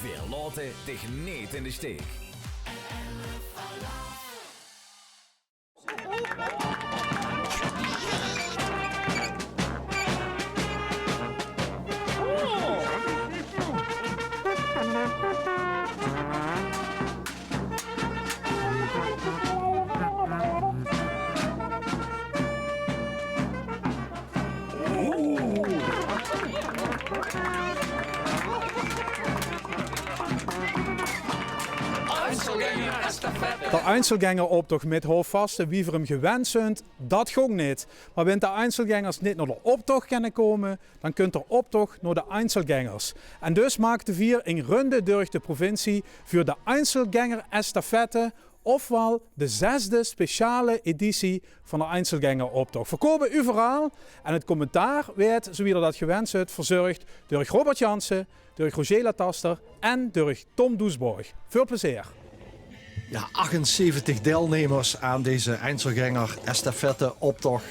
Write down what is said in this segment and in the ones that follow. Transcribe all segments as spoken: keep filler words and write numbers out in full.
Veer laote dich neet in de steek. De Einzelgängeroptoch mit houvvaste, wie veer 'm gewend zunt, dat góng neet. Mer wint de Einzelgängers neet nao d'r optoch kènne kómme, dan kunt d'r optoch nao de Einzelgängers. En dus maakde veer 'n runde durch de provincie veur de Einzelgängerestafette, ofwal de zesde speciale editie van d'r Einzelgängeroptoch. Veer kómme euveral en 't commentaar weurt, zoewie d'r dat gewend zunt, verzörg durch Robert Jansen, durch Roger Lataster en durch Tom Doesborg. Veul plezeer. Ja, achtenzeventig deilnemers aan deze Einzelgänger-estafette-optoch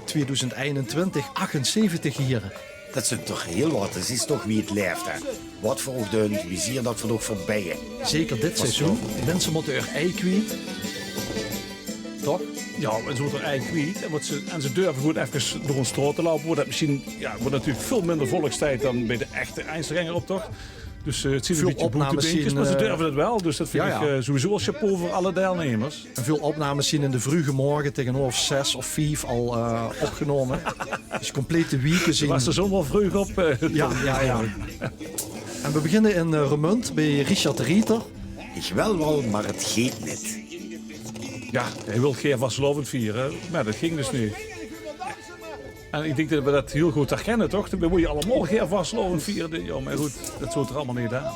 tweedoezend einentwintig. Achtenzeventig, hiere. Dat zunt toch hiel wat. Dat is toch wie 't laef, hè. Wat veer ouch doon, veer zeen dat veer nog veurbie. Zeker dit seizoen. Minse mótte häör ei kwiet. Toch? Ja, en ze mótte häör ei kwiet. En, wat ze, en ze durve gewoen efkes door 'n straot te loupe, wo dat mesjiens, ja, wo natuurlik väöl minder volk steit dan bie de echte Einzelgängeroptoch. Dus, eh, 't zien 'n bietje boetebeentjes, mer ze durve 't wel. Dus dat vind ich, eh, sowieso al chapeau veur alle deilnemers. En väöl opnames zien in de vreuge morge taenge 'n oor of zès of vief al, eh, opgenómme. Dus complete wieke zien. Waas d'r zoemer vreug op, eh, ja, ja, ja. En veer beginne in, eh, Remunj bie Richard de Rieter. Ich wil wel, mer 't geit neet. Ja, hae wil gaer vastelaovend viere, mer dat ging dus neet. En ich dink dat veer dat hiel good herkinne, toch? Veer wille allemaol gaer vastelaovend viere dit jaor, mer good, dat zit d'r allemaol neet aan.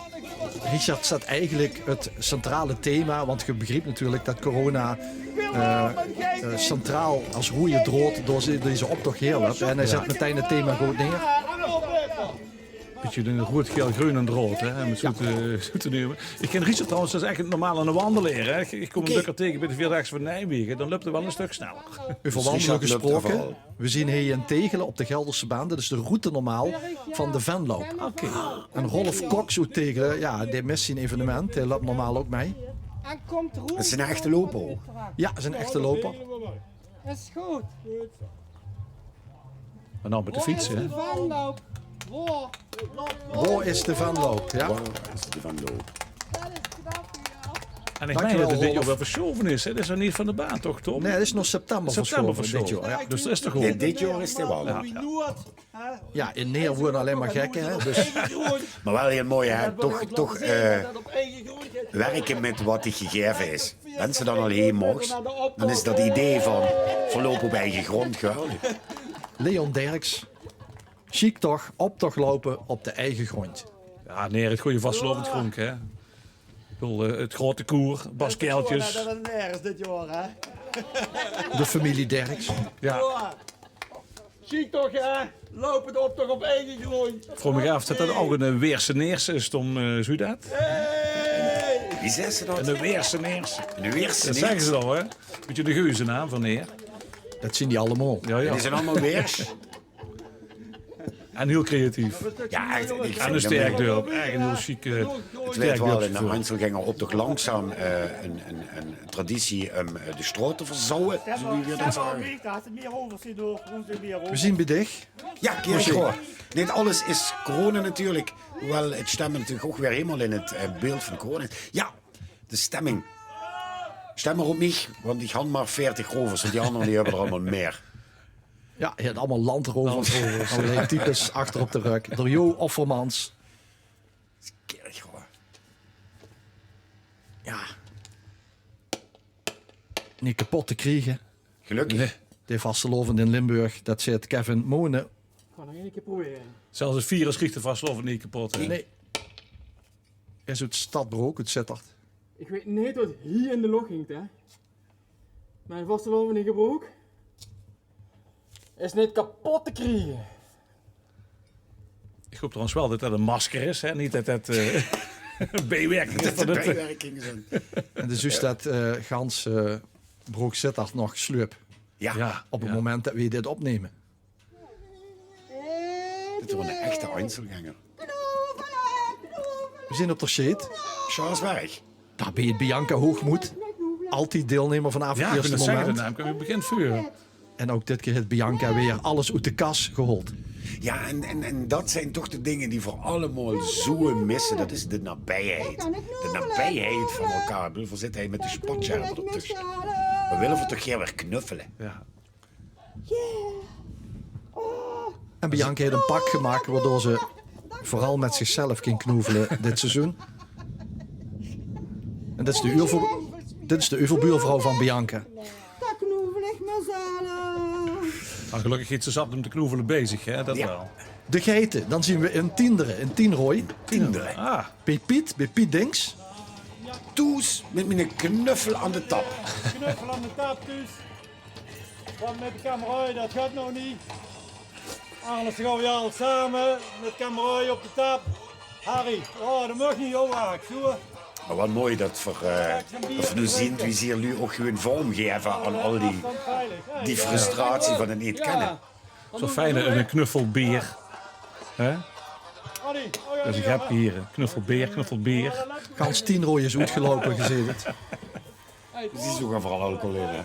Richard zet eigelik 't centrale thema, want ge begriept natuurlik dat corona, eh, eh, centraal es roeje draod door ze-, deze optoch haer löp. En hae zet metein 't thema good neer. Bietje 'ne roead-gael-greune draod, hè, um 't zoe te, zoe te neume. Ich kin Richard trouwens, dat is ech 'ne normale wandelaer, hè. Ich, ich kóm 'm dökker taenge bie de Veerdaagse van Nijmegen. Dan löp 'r wel 'n stök sneller. Euver wandele gesproke. Veer zien hie in Tegele op de Gelderse baan. Dat is de route normaal van de Venlo. Oké. En Rolf Cox oet Tegele, ja, dae mis zien evenement. Dae löp normaal ouch mei. Dat is 'nen echte loper. Ja, is 'nen echte loper. Is good. Mer noe mit de fiets, hè? Wo is de Venlo? Wo is de Venlo? Ja. Wo is de Venlo? En ich mein dat 't dit jaor weer versjaove is, hè? Dat is nog neet van de baan, toch, Tom? Nae, dat is nao september versjaove dit jaor, ja. Dus dat is toch good. Ja, dit jaor is 't waal. Ja, ja. Ja, in Neer woeëne allein mer gekke, hè? Dus. Mer waal hiel mooi, hè? Toch, toch, eh, wirke mit wat dich gegaeve is. Wens se dan al hie moogs, dan is dat idee van verloupe op eige grond geweldig. Leon Derks, sjiek toch, optoch loupe op de eige grond. Ja, Neer, 't gooj vastelaovend grónk, hè. Ich bedoel, eh, 't groeate koer, Bas Keiltjes. De femilie Derks. Ja. Sjiek toch, hè? Loupe de optoch op eige grond. Ich vraog mich aaf of dat ouch 'ne, eh, Weerseneers is, Tom, eh, zuus se dat? Hey! Wie zaes se dat? 'Ne Weerseneers. 'Ne Weerseneers? Dat zègke ze dan, hè? Bietje de geuzennaam van Neer. Dat zien die allemaol. Ja, ja. Die zien allemaol Weers. En hiel creatief. Ja, ech, ich vind 't 'n sterk dörp. Ech 'n hiel sjiek, eh, 't weurt waal 'n Einzelgängeroptoch, langzaam, eh, 'n, 'n, 'n traditie um, eh, de straot te verzouwe, zoewie veer dat zage. Veer zien bie dich. Ja, Kirchroa. Neet alles is corona natuurlik. Hoewel 't stemme natuurlik ouch weer hielemaol in 't, eh, beeld van de corona is. Ja, de stemming. Stem mer op mich, want ich han mer veertig rovers en die angere die höbbe d'r allemaol mier. Ja, hae haet allemaol landrovers. Landrovers. Allerlei types achter op de rök. D'r Jo Offermans. Kirchroa. Ja. Neet kepot te kriege. Gelökkig. Nae. De vastelaovend in Limburg, dat zaet Kevin Moonen. Gaon nog eine kier probere. Zelfs 't virus krieg de vastelaovend neet kepot, hè? Nae. Is oet Stadbrook, oet Zitterd. Ich weit neet wat hie in de loch hingk, hè. Mer de vastelaovend in Gebrook is neet kepot te kriege. Ich haop trouwens waal dat dat ein masker is, hè? Neet dat dat, eh, bijwerking is. Dat van de het, eh, bijwerkingen zeen. En dus is dat, eh, gans, eh, Brook-Zitterd nog sleup. Ja. Ja, op het moment dat we dit opnemen. Dit is gewoon een echte Einzelgänger. We zien op de sjeet. Sjaasberg. Dao bie 't Bianca Hoogmoed. Altied deilnummer vanaaf 't ierste moment. Jao, ich wou net zègke, de naam kump in 't begin veur. En ouch dit kier haet Bianca weer alles oet de kas gehaold. Jao, en, en, en dat zien toch de dinger die veer allemaol zoe misse. Dat is de nabieheid. De nabieheid van elkaar. Ich bedoel, veer zitte hie mit de spatsjerm d'rtösse. Veer wille toch gaer weer knuffele. Jao. En Bianca haet e pak gemaak waodoor ze veural mit zichzelf kin knoevele dit seizoen. En dit is de uurveur-, dit is de uurbuurvrouw van Bianca. Dao knoevel ich mezelf. Mer gelökkig haet ze zat óm te knoevele bie zich, hè? Dat waal. De geite, dan zien we in Tienderen, in Tienrooj. Tienderen. Ah. Bie Piet, bie Piet Dings. Thoes mit miene knuffel aan de tap. Knuffel aan de tap, thoes. Want mit de kameraoj, dat geit nog neet. Anders gaon we al same mit kameraoj op de tap. Harry, oh, dat maag neet, joh, Harry, zoe. Mer wat mooi dat veer, eh, dat veer noe zien wie ze hie noe ouch gewoon vorm gaeve aan al die, die frustratie van 't neet kènne. Zoe fijn, 'ne knuffelbeer. Hè? Dat is 'n grepke hie. Knuffelbeer, knuffelbeer. Gans Tienrooj is oetgeloupe, geer zeet 't. Die zoege veural alcohol in, hè.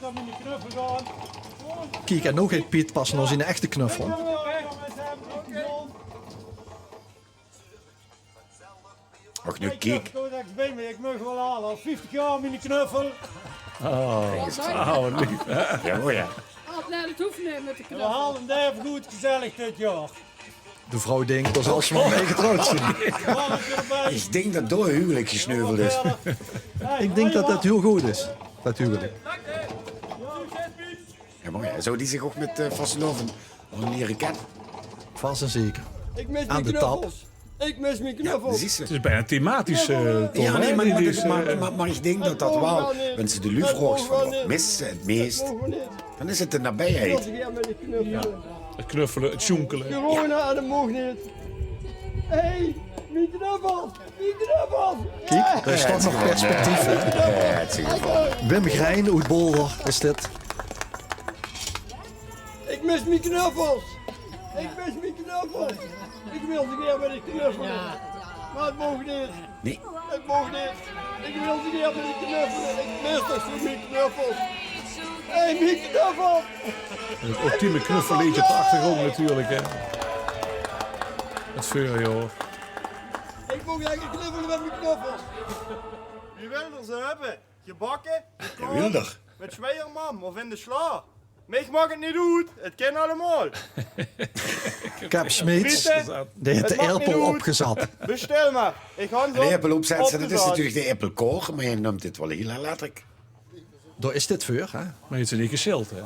Kiek, en noe geit Piet pas nao zien echte knuffel. Och, noe kiek. Ich maag waal al, al vieftig jaor miene knuffel. Oh, wat leef. Jao, mooi, hè. Oh, nae, dat hoof neet mit de knuffel. We hale 't effe good gezellig dit jaor. De vrouw dink det ze alsmaar mei getrouwd zien. Ich dink det dao huwelik gesneuveld is. Ich dink det det hiel good is, det huwelik. Jao, mer jao, zouw die zich ouch mit, eh, vastelaovend al liere kenne? Vas en zeker. Aan de tap. Ich mis mien knuffels. Jao, precies. 't Is bijna thematisch, eh, Tom, hè? Jao, nae, mer, mer, mer ich dink det det waal, wens se de luuj vreugs van: wat mis se 't meest? Dan is 't de nabieheid. Jao. 't Knuffele, 't sjoenkele. Corona, det maag neet. Hey, mien knuffel, mien knuffel. Kiek, d'r is toch nog perspectief, hè? Jao, 't is in eder geval. Wim Grein oet Boalder is dit. Ich mis mien knuffels. Ich mis mien knuffels. Ich wil ze gaer mit de knuffel. Mer 't maag neet. Nae. 't Maag neet. Ich wil ze gaer mit de knuffel. Ich mis toch zoe mien knuffel. Hey, mien knuffel. En 't ultieme knuffelleedje op de achtergróndj natuurlik, hè. 't Veurjaor. Ich maag eigelik knuffele mit mien knuffels. Wie wil d'r ze höbbe? Gebakke? Gekook? Mit zjwiejermam of in de slaor? Mich maak 't neet oet, 't kin allemaol. Kep Smeets, dae haet de aerpel opgezat. Bestel mer. Ich han ze al opgezat. De aerpel opzètte, det is natuurlik de aerpelkoor, mer hae nump dit waal hiel letterlik. Dao is dit veur, hè? Mer haet ze neet gesjild, hè?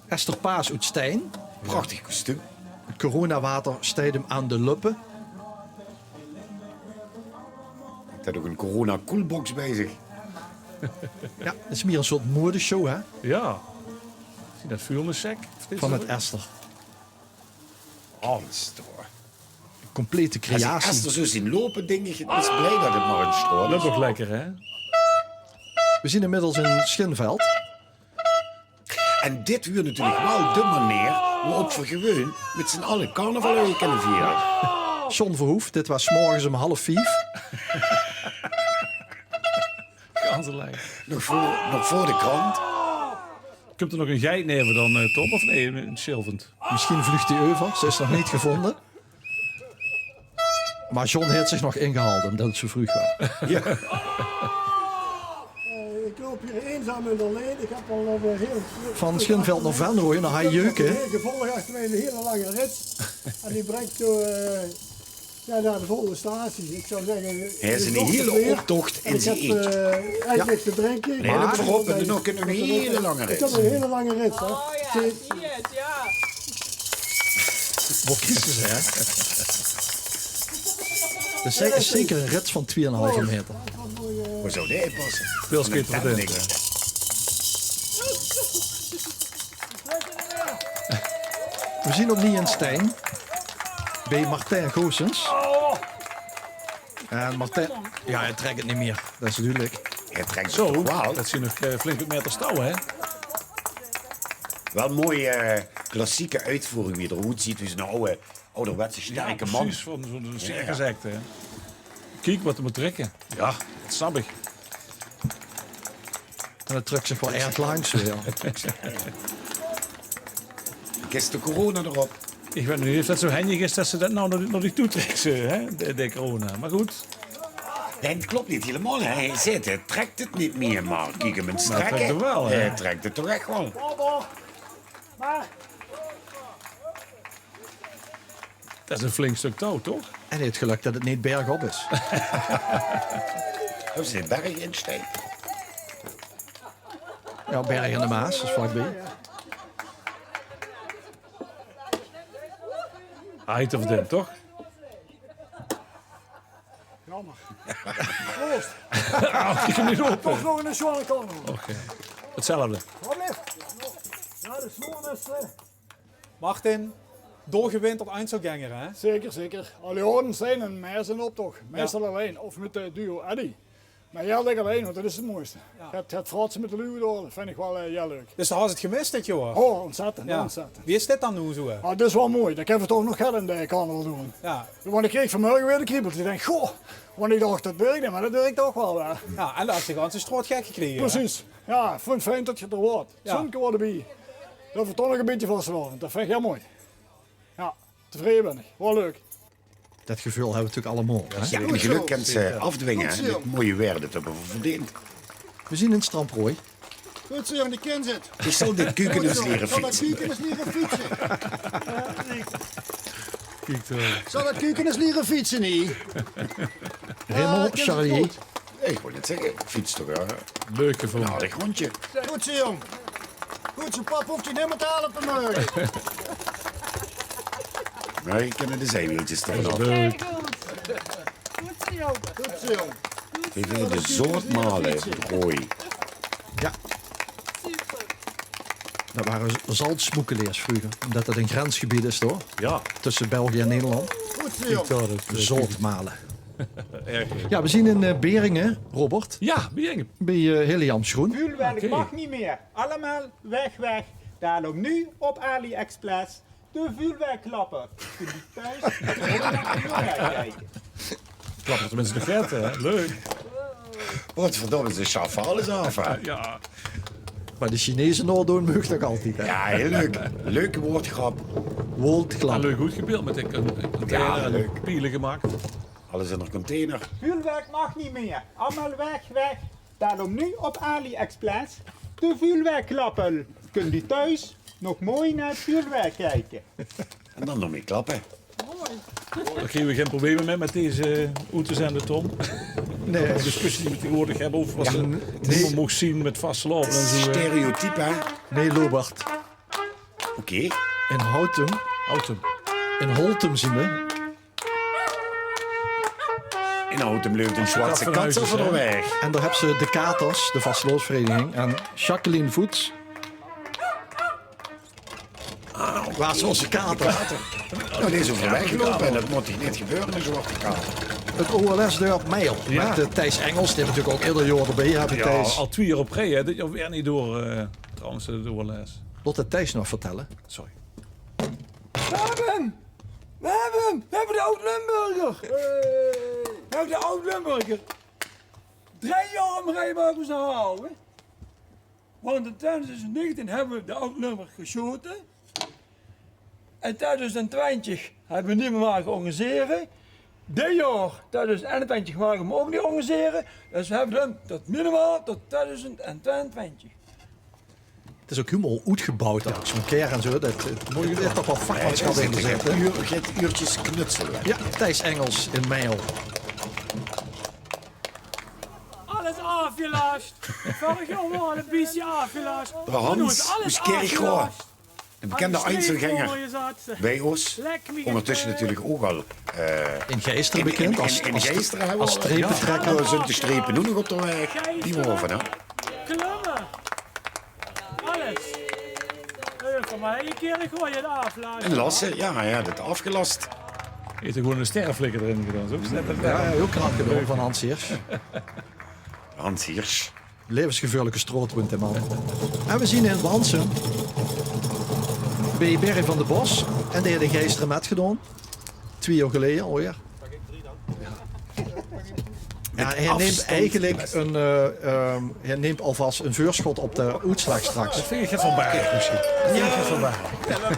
Esther Paas oet Stein. Prachtig kostuum. 't Coronawater steit 'm aan de löppe. Haet ouch 'n corona-koelbox bie zich. Jao, 't is mier 'n soort modeshow, hè? Jao. Is det vuurmissek? Van 't Esther. Alles door. Complete creatie. Es ich Esther zoe zeen loupe, dink ich, 't is blij det 't mer 'n stroom is. Det is ouch lekker, hè? We zien inmiddels in Schinveld. En dit wuuert natuurlik waal de meneer wo-op v'r gewoon mit z'n alle carnaval kinne viere. John Verhoef, dit waas 's morges um half vief. Kanseling. Nog veur, nog veur de krant. Kump d'r nog 'n geit neve dan, eh, Tom, of nae, 'n sjilvend? Misschien vluugt die euver, ze is nog neet gevónje. Mer John haet zich nog ingehaold, umdet 't zoe vreug waas. Jao. Eh, ich loup hie einzaam en allein. Ich höb al, eh, hiel... Van Schinveld nao Venlo, nao Haai Jeuke. Gevolg achter mich 'n hiel lange rits. En die bringk zo, eh, jao, nao de volgende statie. Ich zou zègke, hae is 'ne hiele optoch in zien eentje. En ich höb, eh, eigelik niks te drinke. Nae, loop veurop en doon ouch 'ne hiele lange rits. Ich höb 'n hiele lange rits, hè. Wat kriege ze, hè? Det is ze-, is zeker 'n rits van twieënhalve meter. Wo zou dae passe? Veul scheter verdient, hè? We zien opnuuj in Stein. Bie Martijn Goossens. En Martijn, jao, hae trèk 't neet mier. Det is dudelik. Hae trèk 't toch waal. Det zien nog, eh, flink wat meters touw, hè? Waal 'n mooie, eh, klassieke oetvoering wie 'r oetzuut. Wie 'nen awwe, awwerwetse sterke man. Jao, precies, van zoe'n circusact, hè. Kiek wat 'r mót trèkke. Jao, dat snap ich. En dat trök zich waal erg lang, zo, jao. Kins de corona d'rop. Ich weit neet of dat zo henjig is dat ze dat noe nao, nao dich toe trèkke, hè, de, de corona. Mer good. Nae, dat klop neet hielemaol. Hae zit, hae trèk 't neet mieë, mer kiek 'm ins trèkke. Hae trèk 't toch ech waal. Dat is ein flink stök touw, toch? En hae haet gelök dat 't neet bergop is. Höbs se de berg in Stein? Jao, Berg aan de Maas, is vlakbie. Hae haet 't verdend, toch? Jaomer. Proost. Ach, ich kin neet ope. Toch nog ein sjoon kans. Och, jao. Hetzelfde. Wat blief? Jao, de sjoon is, eh, Martin, doorgewinterd Einzelgänger, hè? Zeker, zeker. Al jaore zeen en mei zeen op toch. Meistal allein of mit de duo Eddy. Mer hiel dèk allein, want dat is 't mooiste. Jao. 't, 't fraatse mit de luuj door, dat vinj ich waal, eh, hiel leuk. Dus doe has 't gemis dit jaor? Oh, ontzettend, ontzettend. Wie is dit dan noe zo, hè? Ah, dit is waal mooi. Dat kinne v'r toch nog get in de carnaval doon. Jao. Want ich kreeg vanmorge weer de kriebels. Ich dink, goh, want ich dach, dat durf ich neet, mer dat durf ich toch waal, hè. Jao, en doe has de ganse straot gek gekrege, hè? Precies. Jao, ich vónj 't fijn dat geer d'r waort. Jao. Zónke waor d'rbie. Dat v'r toch nog e bietje vastelaovend. Dat vinj ich hiel mooi. Jao, tevreje bön ich. Waor leuk. Dat geveul höbbe v'r natuurlik allemaol, hè? Jao, en gelök kins se aafdwinge, hè, mit mooi waer, dat höbbe v'r verdeend. V'r zeen in Stramprooi. Good zo, jóng, de kin zit. Ich zal dit kuke ins liere fietse. Zal dat kuke ins liere fietse? Kiek, eh. Zal dat kuke ins liere fietse, nie? Raymond, Charlie. Ich wól net zègke, fiets toch, hè? Leuk gevónje. Aardig hóndje. Good zo, jóng. Good zo, pap hoof dich neet mieë te helpe morge. Nae, ich kin de zijwieltjes toch nog. Leuk. Good zo, jóng. Good zo, jóng. Veer de zootmale, rooi. Jao. Dat wore z-, zaltsmokkeleers vreuger, ómdat dat ein grensgebied is, toch? Jao. Tösse België en Nederland. Good zo, jóng. Zootmale. Erg leuk. Jao, v'r zeen in, eh, Beringe, Robert. Jao, Beringe. Bie, eh, Hille Jan Sjroen. Vuurwerk mag niet meer. Allemaal weg, weg. Daarom nu op AliExpress de vuurwerkklapper. Kunt u thuis de vuurwerk kijken. Klap op de minse de vette, hè? Leuk. Wat verdomme, ze sjaffen alles aaf, hè? Jao. Mer de Chineze naodoon maag toch altied, hè? Jao, hiel leuk. Leuke woordgrap. Woordklap. En leuk good gebeeld mit de con-, container en de piele gemaak. Alles in de container. Vuurwerk mag niet meer. Allemaal weg, weg. Daarom nu op AliExpress de vuurwerkklapper. Kunt u thuis nog mooi naar het vuurwerk kijken. En dan nog mieë klappe. Dao kriege v'r gein probleme mieë mit deze oet te zende, Tom. Nae. Ein discussie die v'r tegenwoordig höbbe euver wat se neet mieë moogs zeen mit vastelaovend en zo, hè. Stereotype, hè? Nae, Lobert. Oké. In Houtum. Houtum. In Holtum zeen v'r. In Houtum leuf ein zwarte kat euver de waeg. En dao höbbe ze de Katers, de vastelaovesvereiniging, en Jacqueline Voets. Waas ózze kater. Noe, dae is euver de waeg geloupe en dat mót dich neet gebeure, eine zwarte kater. 't OLS-dörp Meil. Jao. Mit, eh, Thijs Engels, dae natuurlik ouch eder jaor d'rbie is, hè, Thijs. Al twieë jaor op rij, hè. Dit jaor weer neet door, eh, trouwens, eh, 't OLS. Laot 't Thijs nog vertèlle. Sorry. V'r höbbe 'm! V'r höbbe 'm! V'r höbbe de Oud-Limburger! V'r höbbe de Oud-Limburger! Drie jaor op rij moge v'r ze hawwe. Want in twieëdoezend negentien höbbe v'r de Oud-Limburger gesjote. In twieëdoezend twintig höbbe v'r 'm neet mieë mage organisere. Dit jaor, twieëdoezend einentwintig, mage v'r 'm ouch neet organisere. Dus v'r höbbe 'm tot minimaal tot twieëdoezend twieëntwintig. 't Is ouch hielemaol oetgeboewd, ouch zoe'n ker en zoe. Dat, eh, d'r zit toch waal vakmanschap in gezat, hè? Uur, get uurtjes knutsele. Jao, Thijs Engels in Meil. Alles aafgelas. Vörig jaor waor al e bietje aafgelas. D'r Hans oet Kirchroa, de bekende Einzelgänger bie ós. Óngertösse natuurlik ouch al, eh, in Geistere bekind es, es, es streepetrekker. Jao, zeen de strepe noe nog op de waeg? Die waore van häöm. Alles. Hé, kom mer, ein kier, ich gooi 't aaf, laat. En lasse, jao, hae haet 't aafgelas. Haet 'r gewoon 'ne sterreflikker d'rin gedaon, zoe. Jao, hiel knap gedaon van Hans Hirsch. Hans Hirsch. Levensgevaerlike straot woont dae man. En v'r zeen in Wanssum bie Berry van de Bos. En dae haet in Geistere mitgedaon. Twieë jaor geleje alweer. Ja, hae neemt eigelik ein, eh, ehm, hae neemt alvas ein veurschot op de oetslaag straks. Det vinj ich get van Baerle mesjien. Det vinj ich get van Baerle.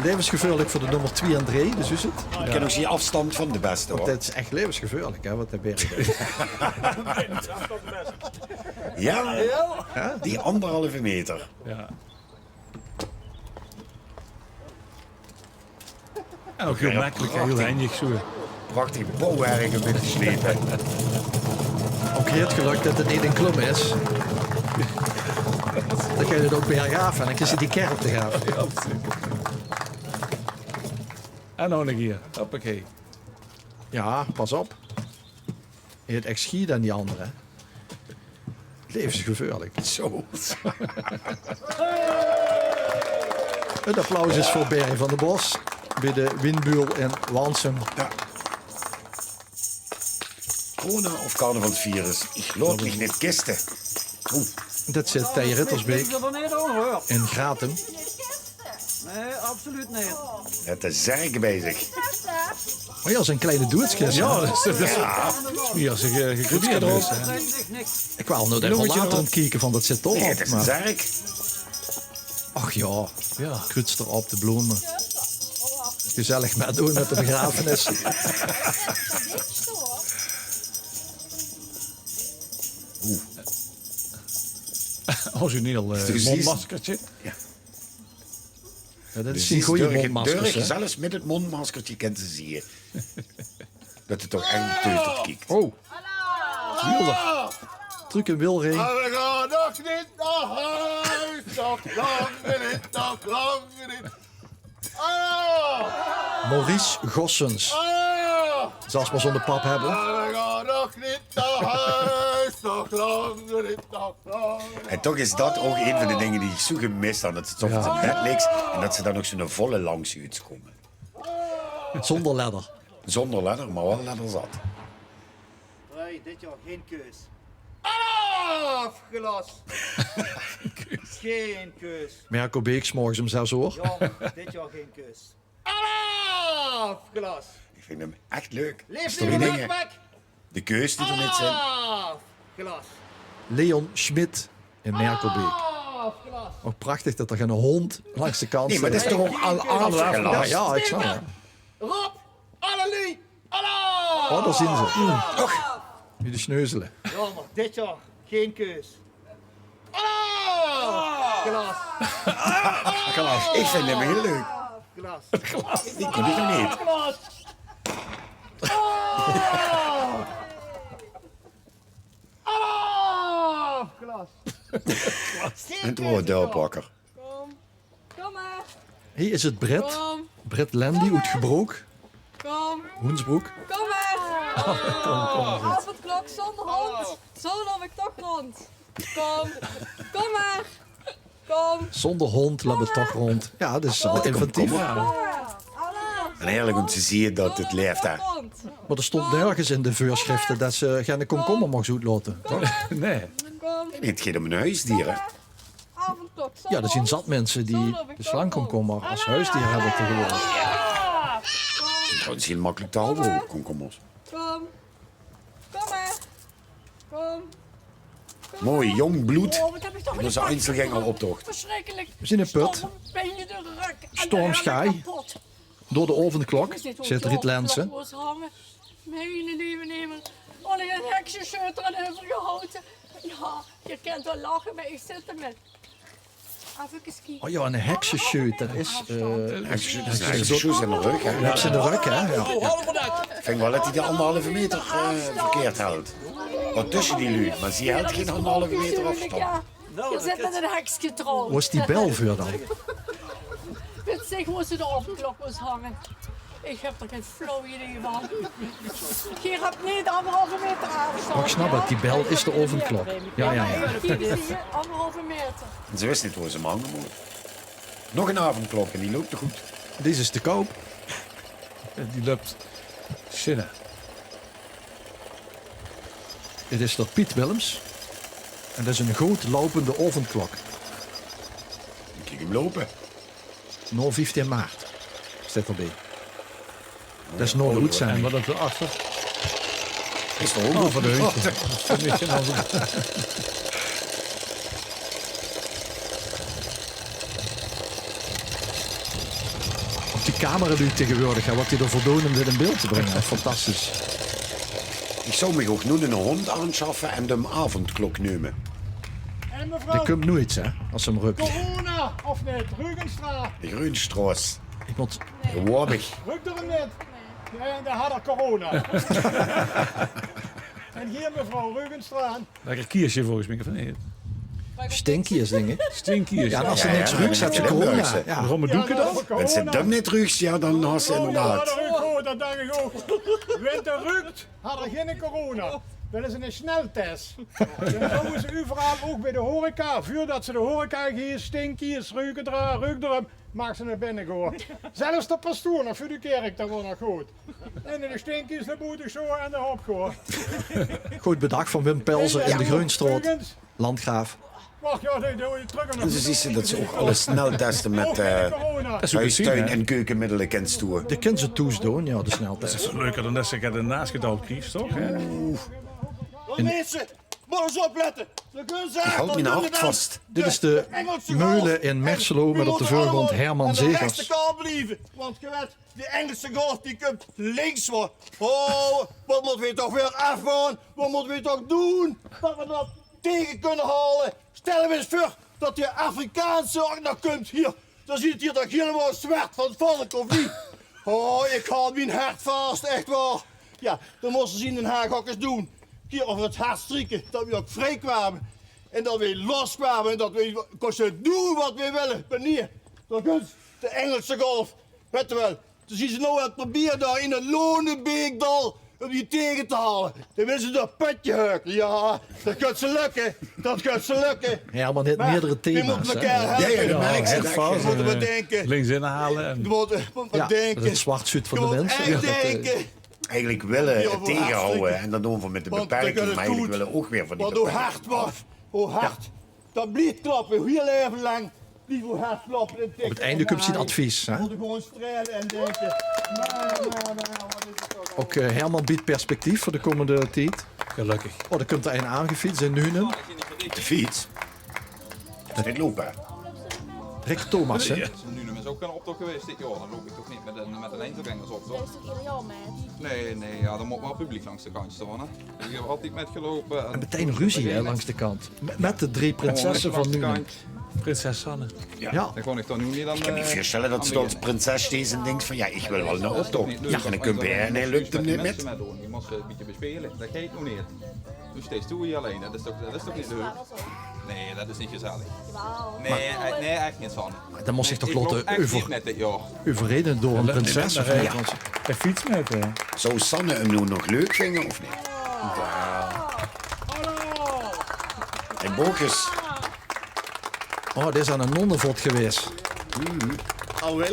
Laevensgevaorlik veur de nummer twie en drie, dus is het. Ich kin ouch zien aafstand van de beste, want hoor. Det is ech laevensgevaorlik, hè, wat de Berry deit. Ja, die anderhalve meter. Ja. En ouch hieël mekkelik, hieël henjig zo. Prachtig bouwwerk ein bietje slepe. Ouch hieël gelök det het neet ein klum is. Dan geit het ouch bergaaf en dan kins se die kerp te gaaf. Ja, precies. En nog ein kieër. Hoppakee. Ja, pas op. Hae haet ech sjiet aan die andere, hè. Laevensgevaorlik. Zo. Het applaus is veur Berry van der Bos bie de Wienbühl in Wanssum. Ja. Corona of carnavalsvirus, ich laot mich neet kiste. Oeh. Det zit Thei Rittersbeek in Grathem. Nae, absoluut neet. Haet de zerk bie zich. O ja, zo'n klein doeëtske. Ja, det is, det is, ja, det is, eh, gekrutske. Ich wol nog effe later aan 't kieke van det zit toch op. Nae, det is ein zerk. Ach ja, ja. Kruts d'rop, de blome. Gezellig mitdoon mit de begrafenis. Oeh. Origineel, eh, mondmaskertje. Ja. Ja, det is ein goeie mondmasker, zelfs mit het mondmaskertje kint ze zieë det het toch ech ein teut kiek. Oh. Truc in Wilre. Maurice Goossens. Zelfs mer zónger pap höbbe. En toch is det ouch ein van de dinger die ich zo gemis han, det se 's ochtends in bed liks en det se dan nog zo'n volle langs zuus kómme. Zónger ledder. Zónger ledder, mer waal ledderzat. Nae, dit jaor gein keus. Alaaf, gelas! Gein keus. Mirko Beek, 's morges um zes oor. Jaor, dit jaor gein keus. Alaaf, gelas! Ich vinj 'm ech leuk. Leef, leef, weg, weg! De keus die d'r neet zeen. Alaaf, gelas! Leon Schmidt in Mirko Beek. Alaaf, gelas! Ouch prachtig det d'r geine hóndj langs de kant zit. Nae, mer det is toch ouch alaaf, gelas? Ja, ja, ich snap 't. Rob, Annelie, Alaaf! Oh, dao zeen ze. Och. Wie de sneuzele. Jaomer, dit jaor gein keus. Alaaf! Gelas. Gelas. Ich vinj 'm hieël leuk. Gelas. Die kón ich nog neet. Gelas. Alaaf! Gelas. En toen waor dörpakker. Kóm mer. Hie is het Brit. Kóm. Brit Landy oet Gebrook. Kóm. Hoensbrook. Kóm mer. Kóm, kóm, kóm. Aovendklok zónger hóndj. Zo loup ich toch róndj. Kóm. Kóm mer. Kóm. Zónger hóndj loup ich toch róndj. Ja, det is waal inventief. Kóm, kóm, kóm. Alaaf. En heerlik um te zieë det het laef, hè. Mer d'r stóng nörges in de veurschrifte det se geine komkommer mochs oetlaote, toch? Nae. Kóm. Nae, het geit um ein hoesdier, hè. Ja, d'r zeen zat minse die de slangkomkommer es hoesdier höbbe taengewoordig. Zeen trouwens hieël mekkelik te hawwe, komkommers. Kóm. Kóm mer. Kóm. Mooi, jónk blood. Oh, waat höb ich toch in ózze einzelgängeroptoch. Versjrikkelik. Veer zeen in Put. Stormsjaai. Door de aovendklok, zaet Riet Lenssen. Miene leve hemel. Oh, ich höb ein heksesjeut d'raan euvergehaoje. Ja, geer kint waal lache, mer ich zit d'rmit. Aaf, effe kieke. Oh ja, ein heksesjeut, det is, eh, heksesjeut, det is ein heksesjeut in de rök, hè? Höbs se in de rök, hè? Ja. Ich vinj waal det hae die anderhalve meter, eh, verkeerd hèlt. Waat tösse die luuj, mer zie hèlt gein anderhalve meter aafstand. Geer zit mit ein hekske getrouwd. Wo is die bel veur dan? Wits se, wo se de aovendklok mós hange? Ich höb d'r gein flauw idee van. Geer höb neet anderhalve meter aafstand. Oh, ich snap het, die bel is de aovendklok. Ja, ja, ja. Geer zit hie anderhalve meter. En ze wis neet wo ze 'm hange mót. Nog ein aovendklok en die löp te good. Deze is te koup. En die löp te sjinne. Dit is door Piet Willems. En det is ein good loupende aovendklok. Kiek 'm loupe. Nao vieftieën maart steit d'rbie. Det is nao de oetzending. En waat is d'r achter? Is toch ouch good veur de hunj? Ouch die cameraluuj taegewoordig, hè, wat die d'r veur doon um dit in beeld te bringe. Fantastisch. Ich zou mich ouch noe 'ne hóndj aansjaffe en 'm aovendklok neume. Dae kump noeits, hè, es ze 'm rukt. Corona of neet, Rugenstraat? De Greunstraot. Ich mót... De Woabich. Rukt d'r 'm neet? Jao, dan haet d'r corona. En hie, mevrouw Rugenstraat. Lekker kiersje volges mich, of neet? Stinkkiers, dink ich. Stinkkiers. Jao, en es ze niks ruuks, höbs se corona. Jao. Waorom doon ich dat? Wens se 'm neet ruuks, jao, dan höbs se inderdaad. Jao, dat dink ich ouch. Wens 'r rukt, haet 'r gein corona. Dat is 'ne sneltest. Dan kómme ze euveral, ouch bie de horeca, veurdat se de horeca in geis, stinkkiers, ruuk d'r, ruuk d'r 'm, maag se nao binne gaon. Zelfs de pastoor nog veur de kèrk, dat waor nog good. En de stinkkiers nao boete sjouwe en d'r op gaon. Good bedach van Wim Pelzer in de Greunstraot. Landgraaf. Wach, jao, nae, doe trök. En ze zuus dat ze ouch alles snel teste mit, eh, huistuin- en keukemiddele kins doon. Die kins se thoes doon, jao, de sneltest. Dat is leuker dan dat se get in naasgedouwd kriegs, toch? Hè? Minse, mót ins oplette. Ich haoj mien hart vas. Dit is de meule in Merselo mit op de veurgróndj Herman Zegers. Want ge wet, die Engelse golf, die kump links van. Oh, wat mótte v'r toch weer aafvalle? Wat mótte v'r toch doon? Dat v'r dat taege kinne haole. Stel uch ins veur dat die Afrikaanse ouch nog kump hie. Dan zuut 't hie toch hielemaol zwart van 't volk, of neet? Oh, ich haoj mien hart vas, ech waor. Jao, dan móste ze in Den Haag ouch ins doon. Hie euver 't hart strieke, dat v'r ouch vrie kwame. En dat v'r los kwame en dat v'r kóste doon wat v'r wille. Mer nae, dan kump de Engelse golf. Wet ge waal, dus is 't noe aan 't probere dao in 't Lonebeekdal um die taege te haole. Dan wille ze door 't pötje hurke. Jao, dat geit ze lökke. Dat geit ze lökke. Jao, mer 't haet meerdere thema's, hè? Jao, jao, dat merk se. Mótte v'r dinke. Links inhaole en... Mótte v'r dinke. 't Zwart zuut van de minse. Eigelik wille v'r 't taegehawwe en dat doon v'r mit de beperking, mer eigelik wille v'r ouch weer van die beperking. Want wie hard, wie hard dat blief klappe, hieël laeve lang blief 't hard klappe. Op 't einde kump zien advies, hè? Ouch, eh, Herman biedt perspectief veur de kómmende tied. Gelökkig. Oh, dao kump d'r ein aangefiets in Nuenen. Op de fiets? Dat is neet loopbaar. Rick Thomassen. Jao. In Nuenen is ouch geine optoch gewaes dit jaor. Dan loup ich toch neet mit ein, mit ein einzelgaengersoptoch. Nae, nae, jao, dao mót waal publiek langs de kantj staon, hè. Ich höb altied mitgeloupe. En metein ruzie, hè, langs de kant. Mit, mit de drie prinsesse van Nuenen. Prinses Sanne. Jao. Dan kós ich toch noe neet aan... Ich kin mich veurstelle dat ze dao es prinses steit en dink van: jao, ich wil waal nao optoch. Jao. En dan kump hae en hae lök 't neet mit. Die mós se e bietje besjpele. Dat geit noe neet. Noe steis doe hie allein. Dat is toch, dat is toch neet leuk? Nae, dat is neet gezellig. Nae, ech, nae, ech neet van. Mer dan mós se toch laote euver-, euverraeje door ein prinses of neet? Jao. Ein fiets mit, hè. Zou Sanne 'm noe nog leuk vinge of neet? Jao. En Bogus. Oh, dae is aan ein nonnevot gewaes. En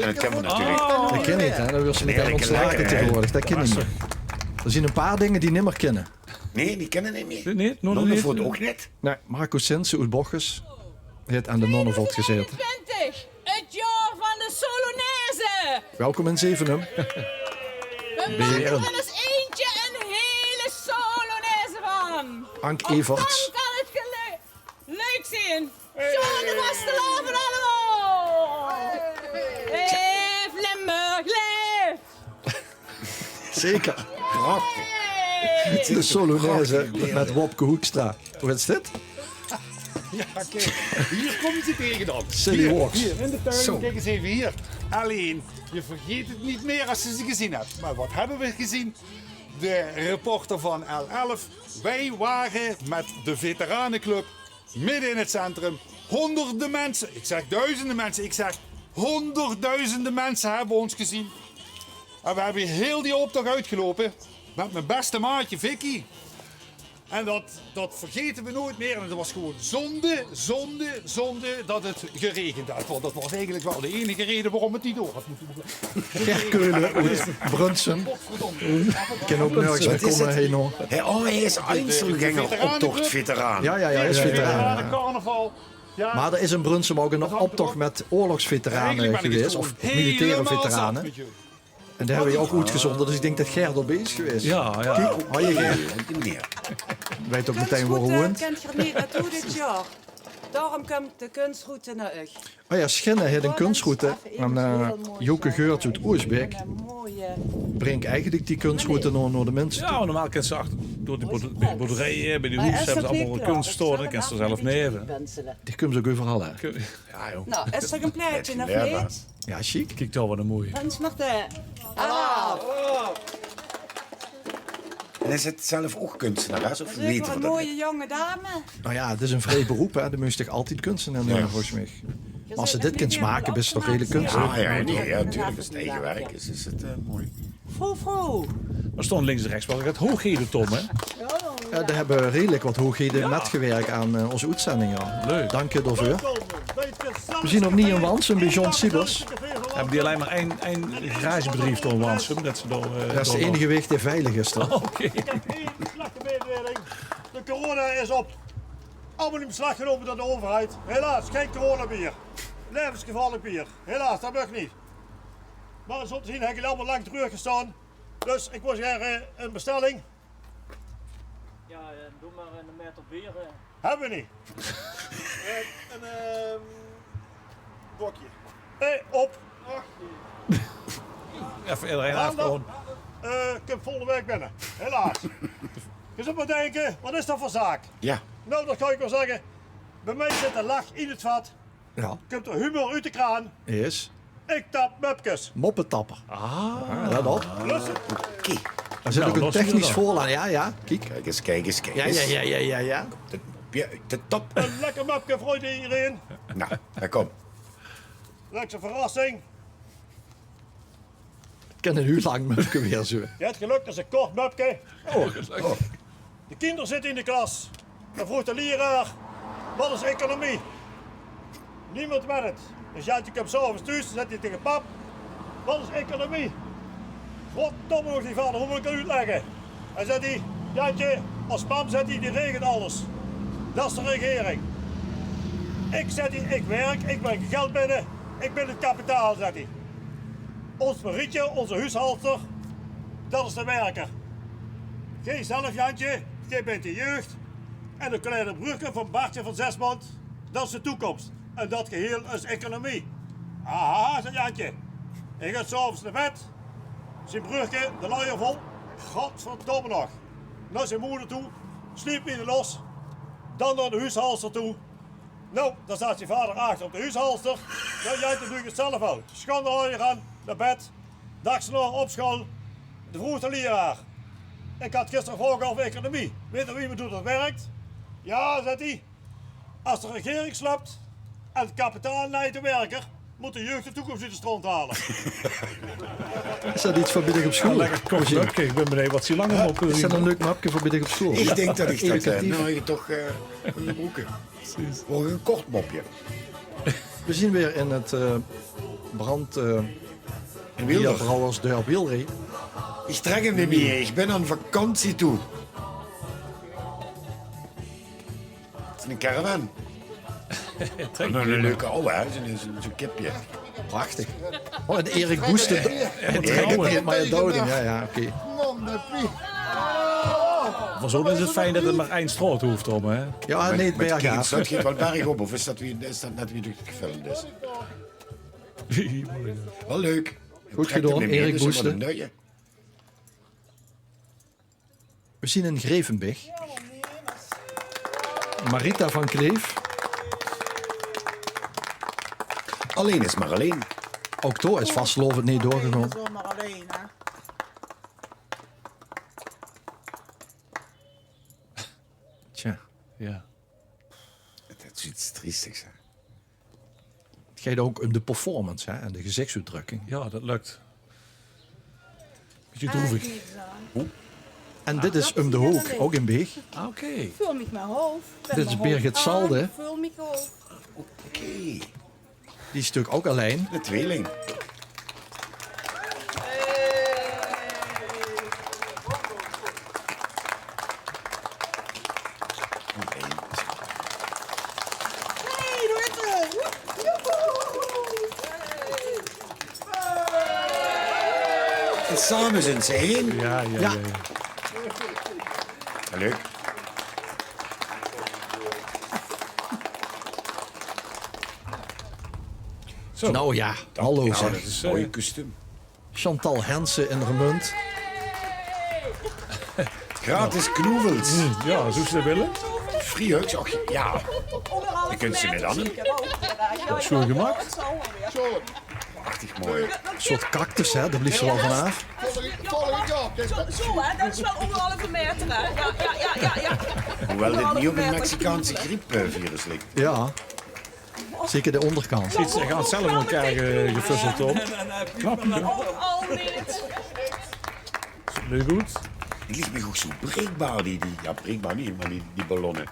dat kin me natuurlik. Dat kin neet, hè. Dan wuuers se metein óntslage taegewoordig. Dat kin neet mie. D'r zeen ein paar dinger die nimmer kinne. Nae, die kinne neet mie. Nonnevot ouch neet. Nae, Marco Sinsen oet Bochum haet aan de nonnevot gezaete. 't Jaor van de Solonaise. Welkom in Zevenum. V'r make d'r ins eintje ein hele Solonaise van. Ank Everts. Dan kan 't gele-, leuk zeen. Sjoon vastelaovend allemaol. Leef Limburg, leef. Zeker. Prachtig. De Solonaise mit Wopke Hoekstra. Wie is dit? Jao, kiek. Hie kómme ze taege dan. City Walks. Hie, hie in de tuin. Kiek ins eve hie. Allein, ge vergaet 't neet mie es ge ze gezeen höb. Mer wat höbbe v'r gezeen? De reporter van L elf. Veer wore mit de veteraneclub midde in 't centrum. Hóngerde minse, ich zèk doezende minse, ich zèk hóngerddoezende minse höbbe ós gezeen. En veer höbbe hieël d'n optoch oetgeloupe mit mien bèste maatje Vicky. En dat, dat vergaete v'r noeats mie. En 't waas gewoon zonde, zonde, zonde dat 't geraegend haet. Want dat waas eigelik waal de einige raeje waorom 't neet door haet mótte Ger Keulen oet Brunssum. Kin ouch nörges mie kómme, hè, nog. Hè, oh, hae is Einzelgänger-optochtveteraan. Jao, jao, jao, hae is veteraan. Mer d'r is in Brunssum ouch eine optoch mit oorlogsveterane gewaes, of militaire veterane. En die höbbe v'r ouch oetgezónde, dus ich dink det Ger d'r bie is gewaes. Jao, jao. Kiek, hoi Ger. Weit ouch metein wo 'r woont. Kènt geer neet nao toe dit jaor. Daorum kump de kunsroute nao uch. O jao, Schinne haet ein kunsroute. En, eh, Joke Geurts oet Oosbek bringk eigelik die kunsroute nao, nao de minse toe. Jao, normaal kèns se achter, door die boerderieje, bie die hoes höbbe ze allemaol kuns staon, dan kèns se zelf neve. Die kums ouch euveral, hè? Jao, jóng. Noe, is d'r ein plaetje of neet? Jao, sjiek. Kiek, dao waat ein mooi. Prins Martijn. Ah. En is 't zelf ouch kunstenares of wete v'r det neet? Ein mooie jónge dame. Noe jao, 't is ein vrie beroep, hè. De mós toch altied kunstenaar neun, volges mich. Mer es se dit kins make, bis se toch redelik kunstenaar. Jao, jao, nae, jao, natuurlik. Es 't eige werk is, is 't, eh, mooi. Vrouw, vrouw. D'r staon links en rechs waal get hoeghede, Tom, hè? Jao, dao höbbe redelik get hoeghede mitgewirk aan, eh, ós oetzending, jao. Leuk. Dank dich daoveur. V'r zeen opnuuj in Wansum bie John Siebers. Höbbe die allein mer ein, ein garagebedrief dao in Wansum, det ze dao, eh, det is de einige waeg dae veilig is, toch? Oké. Ich höb ein slechte mededeling. De corona is op. Allemaol in beslag genómme door de euverheid. Helaas, gein coronabier. Laevensgevaorlik bier. Helaas, det maag neet. Mer zoe te zeen höb ich allemaol lang treur gestaon. Dus ich wól gaer, eh, ein bestelling. Jao, eh, doe mer ein meter bier, eh. Höbbe v'r neet. Eh, ein, ehm, bokje. Hé, op. Effe ederein aafroonde. Eh, kump volgende waek binne. Helaas. Geer zult mer dinke, waat is det veur zaak? Jao. Noe, det kan ich waal zègke. Bie mich zit de lach in 't vat. Jao. Kump de humor oet de kraan. Yes. Ich tap möpkes. Moppetapper. Ah. Jao, det ouch. Lus se? Oké. D'r zit ouch ein technisch veurlaag. Jao, jao, kiek. Kiek ins, kiek ins, kiek ins. Jao, jao, jao, jao. De, de top. Ein lekker möpke veur ederein. Noe, dao kóm. Lekker verrassing. 't Kin ein hiel lang möpke waere, zoe. Geer höb gelök, det is ein kort möpke. Oh, oh. De kinder zitte in de klas. Dan vroog de lieraar: "Waat is economie?" Niemes weit 't. Dus Jantje kump 's aoves thoes, dan zaet 'r taenge pap: "Waat is economie?" "Goddomme," zaet d'n vader, "wie mót ich 't oetlègke?" En zaet 'r: "Jantje, ós mam," zaet 'r, "die regelt alles. Det is de regering. Ich," zaet 'r, "ich wèrk, ich breng geld binne, ich bin 't kapitaal," zaet 'r. "Ós Marietje, ózze hoeshalster, det is de wèrker. Geer zelf, Jantje, geer bint de jeug. En de kleine bruurke van Bartje van zes maond, det is de toekóms. En det geheel is economie." "Aha," zaet Jantje. Hae geit 's aoves nao bed, zien bruurke de lojer vol. Godverdomme nog. Nao zien moder toe, sliep 'm neet los. Dan nao de hoeshalster toe. Noe, dan zaat zien vader achter op de hoeshalster. "Noe, Jantje, doon ich 't zelf waal." Sjoon de lojer aan, nao bed. Daags d'rnao op school. Dan vroog de lieraar: "Ich had gister gevraog euver economie. Weit geer wie me doet det wèrk?" "Jao," zaet 'r, "es de regering slöp en 't kapitaal neit de wèrker, mót de jeug de toekóms oet de stront haole." Is det get veur bie dich op school? Lekker kort möpke. Ich bin benejd waat ze langer mótte zeen. Is det ein leuk möpke veur bie dich op school? Ich dink det ich det, eh, noe, ich toch, eh, mót gebroeke. Precies. Waal ein kort möpke. V'r zeen weer in 't, eh, Brand, eh, Bierbrouwersdörp Wielder. Ich trèk 'm neet mieë, ich bin aan vakantie toe. 't Is ein caravan. Ein leuke auw, hè? Zoe'n, zoe'n, zoe'n kipke. Prachtig. Oh, en Erik Boeste. Erik, jao, jao, oké. Veur zoe'n is 't fijn det 't mer ein straot hoof, Tom, hè? Jao, mer neet bergaaf. Det geit waal bergop, of is det wie, is det net wie 't gefilmp is? Waal leuk. Good gedaon, Erik Boeste. V'r zeen in Grevenbich. Marita van Kleef. Allein is mer allein. Ouch dao is vastelaovend neet doorgegange. Allein is mer allein, hè. Tja. Jao. Det is get triestigs, hè. 't Geit ouch óm de performance, hè, en de gezichsoetdrökking. Jao, det lök. Bietje droevig. En dit is óm de hook, ouch in Beeg. Ah, oké. Veul mich mer hoof. Dit is Birgit Salde. Veul mich hoof. Oké. Die is natuurlik ouch allein. De twieling. Hey, dao is ze! Woep, joehoe! Hey! Hey! Same zeen ze ein. Ja, ja, ja. Ja. Leuk. Zo. Nou ja, hallo zeg. Dat is, eh, mooi kostuum. Chantal Hensen in Remunj. Gratis knoevels. Mm, ja, zouws se det wille? Free hugs, och ja. Die kóns se mit aan. Ja, zo gemaak. Prachtig mooi. Ein soort cactus, hè? Dao blief ze waal vanaaf. Zo, zo, hè? Det is waal anderhalve meter, hè? Ja, ja, ja, ja, ja. Hoewel dit neet op ein Mexicaanse griepvirus liek. Ja. Zeker de óngerkant. Ziet ze, ze gaon zelf in elkaar ge-, gefuzzeld, hoor. Knap, hè? Is het leuk goed? Die liek mich ouch zo breekbaar, die, die, ja, breekbaar neet, mer die, die ballonne.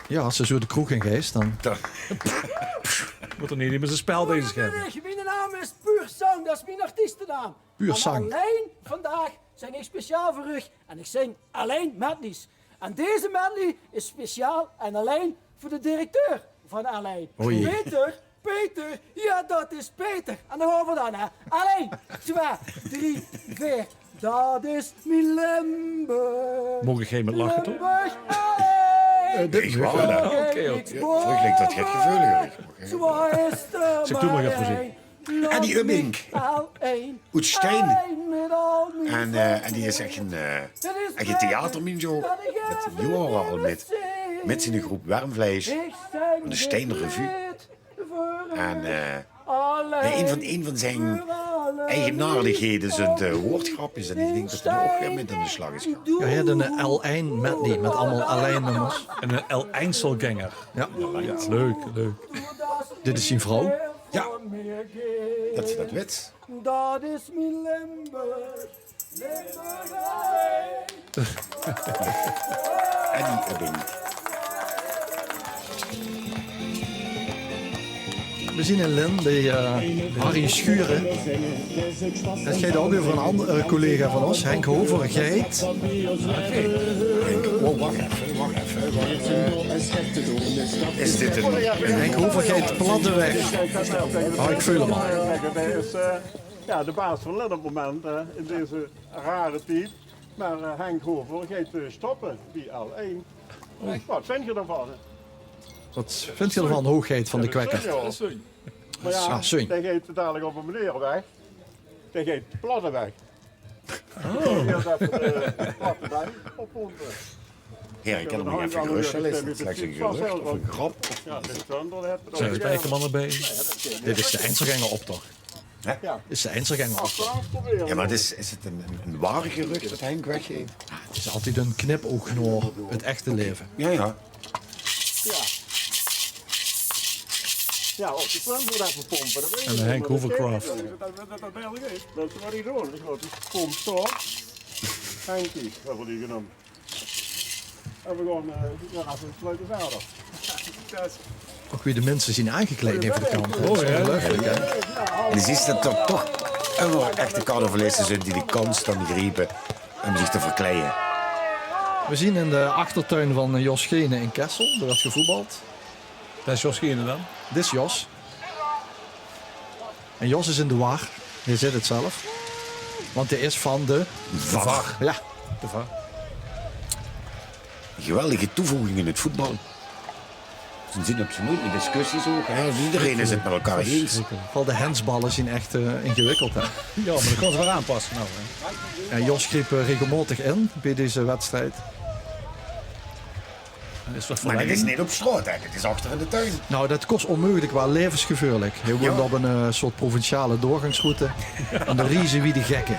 Ja, es se zo de kroeg in geis, dan. Mót d'r neet mit z'n spel bezig zeen. Mien naam is Puur Sang, det is mien artiestenaam. Puur Sang. Mer allein vandaag zing ich speciaal veur uch en ich zing allein medleys. En deze medley is speciaal en allein veur de directeur van Allein. Oei. Peter, Peter, ja, det is Peter. En dao gaon v'r dan, hè. Allein, twee, drie, veer. Det is mien Limburg. Moog ich hie mit lache, toch? Limburg allein. Eh, dit is waal, hè? Oké, oké. Veur mich liek det get geveuliger. Zo is 't. Zeg, doe maar even voorzien. Annie Ubbink. Oet Stein. En, eh, en die is ech ein, eh, ech ein theaterminsch ouch. Det jaore al mit, mit zien groep Wermvleis van de Stein Revue. En, eh, nae, ein van, ein van zien eigenaardighede zeen de, eh, woordgrapjes. En ich dink det d'r ouch weer mit aan de slag is gegange. Ja, hae haet ein, eh, L ein medley mit allemaol Allein nummers. En ein L-Einzelgänger. Ja. Ja, leuk, leuk. Dit is zien vrouw. Ja, det ze det wit. Det is mien Limburg. Limburg. Annie Ubbink. V'r zeen in Lin bie, eh, Harry Schuren. Det geit ouch euver ein anger, eh, collega van ós, Henk Hover, geit. Henk, oh, wach effe, wach effe, wach effe. Is dit ein, ein Henk Hover geit Platteweg. Oh, ich veul 'm al. Jao, de baas van Lin op 't moment, eh, in deze rare tied. Mer, eh, Henk Hover geit, eh, stoppe bie L ein. Waat vinj geer d'rvan? Waat vinj geer d'rvan, hoogheid van de Kwekker? Mer jao, dae geit dalik op ein meneer weg. Dae geit Platteweg. Oh. Dae geit effe de platte bie oppompe. Heren, ich kan 't mich effe geruststelle, is dit slechts ein gerucht of ein grap? Zeen de spijkermannen d'rbie? Dit is de Einzelgängeroptoch. Hè? Is de Einzelgängeroptoch. Ja, mer is, is het ein, ein, ein waar gerucht det Henk weggeit? Ja, het is altied ein knipoog nao het echte leven. Ja, ja. Ja, of de pomp mót effe pompe, det weit ich neet, mer det Henk Hovercraft. Det, det, det, det is waat die doon. Ich geloof, die pomp zo. Henkie, höbbe die genaamd. En v'r gaon, eh, jao, effe ein sluike verder. Ouch wie de minse zeen aangekleid hie veur de kant, hè. Oh, ja. Ongeluifelik, hè. En dan zuus se det d'r toch ummer echte carnavaliste zeen die de kans dan griepe um zich te verkleie. V'r zeen in de achtertuin van, eh, Jos Genen in Kessel. Dao wuuert gevoetbald. Det is Jos Genen dan? Dit is Jos. En Jos is in de war. Hae zaet het zelf. Want hae is van de VAR. Ja. De VAR. Geweldige toevoeging in het voetbal. Ze zeen absoluut in discussies ouch, hè. Iedereen is het met elkaar eens. Vooral de hensballen zeen ech, eh, ingewikkeld, hè. Ja, mer dan kan ze waal aanpasse, nou, hè. En Jos greep, eh, regelmaotig in bie deze wedstrijd. Mer dit is neet op straot, hè. Dit is achter in de tuin. Nou, det kós ónmeugelik waal levensgevaerlik. Hae woont op ein, eh, soort provinciale doorgangsroute. En de riezen wie de gekke.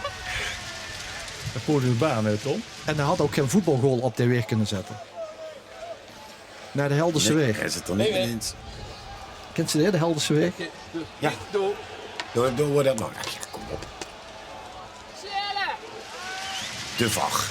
Det voelde de baan, hè, Tom? En hae had ouch gein voetbalgoal op de weg kónne zette. Nao de Helderse Weg. Nae, is het d'r neet ineens? Kins se die, de Helderse Weg? Ja. Doe, doe, doe det nog. Ja, kom op. De VAR.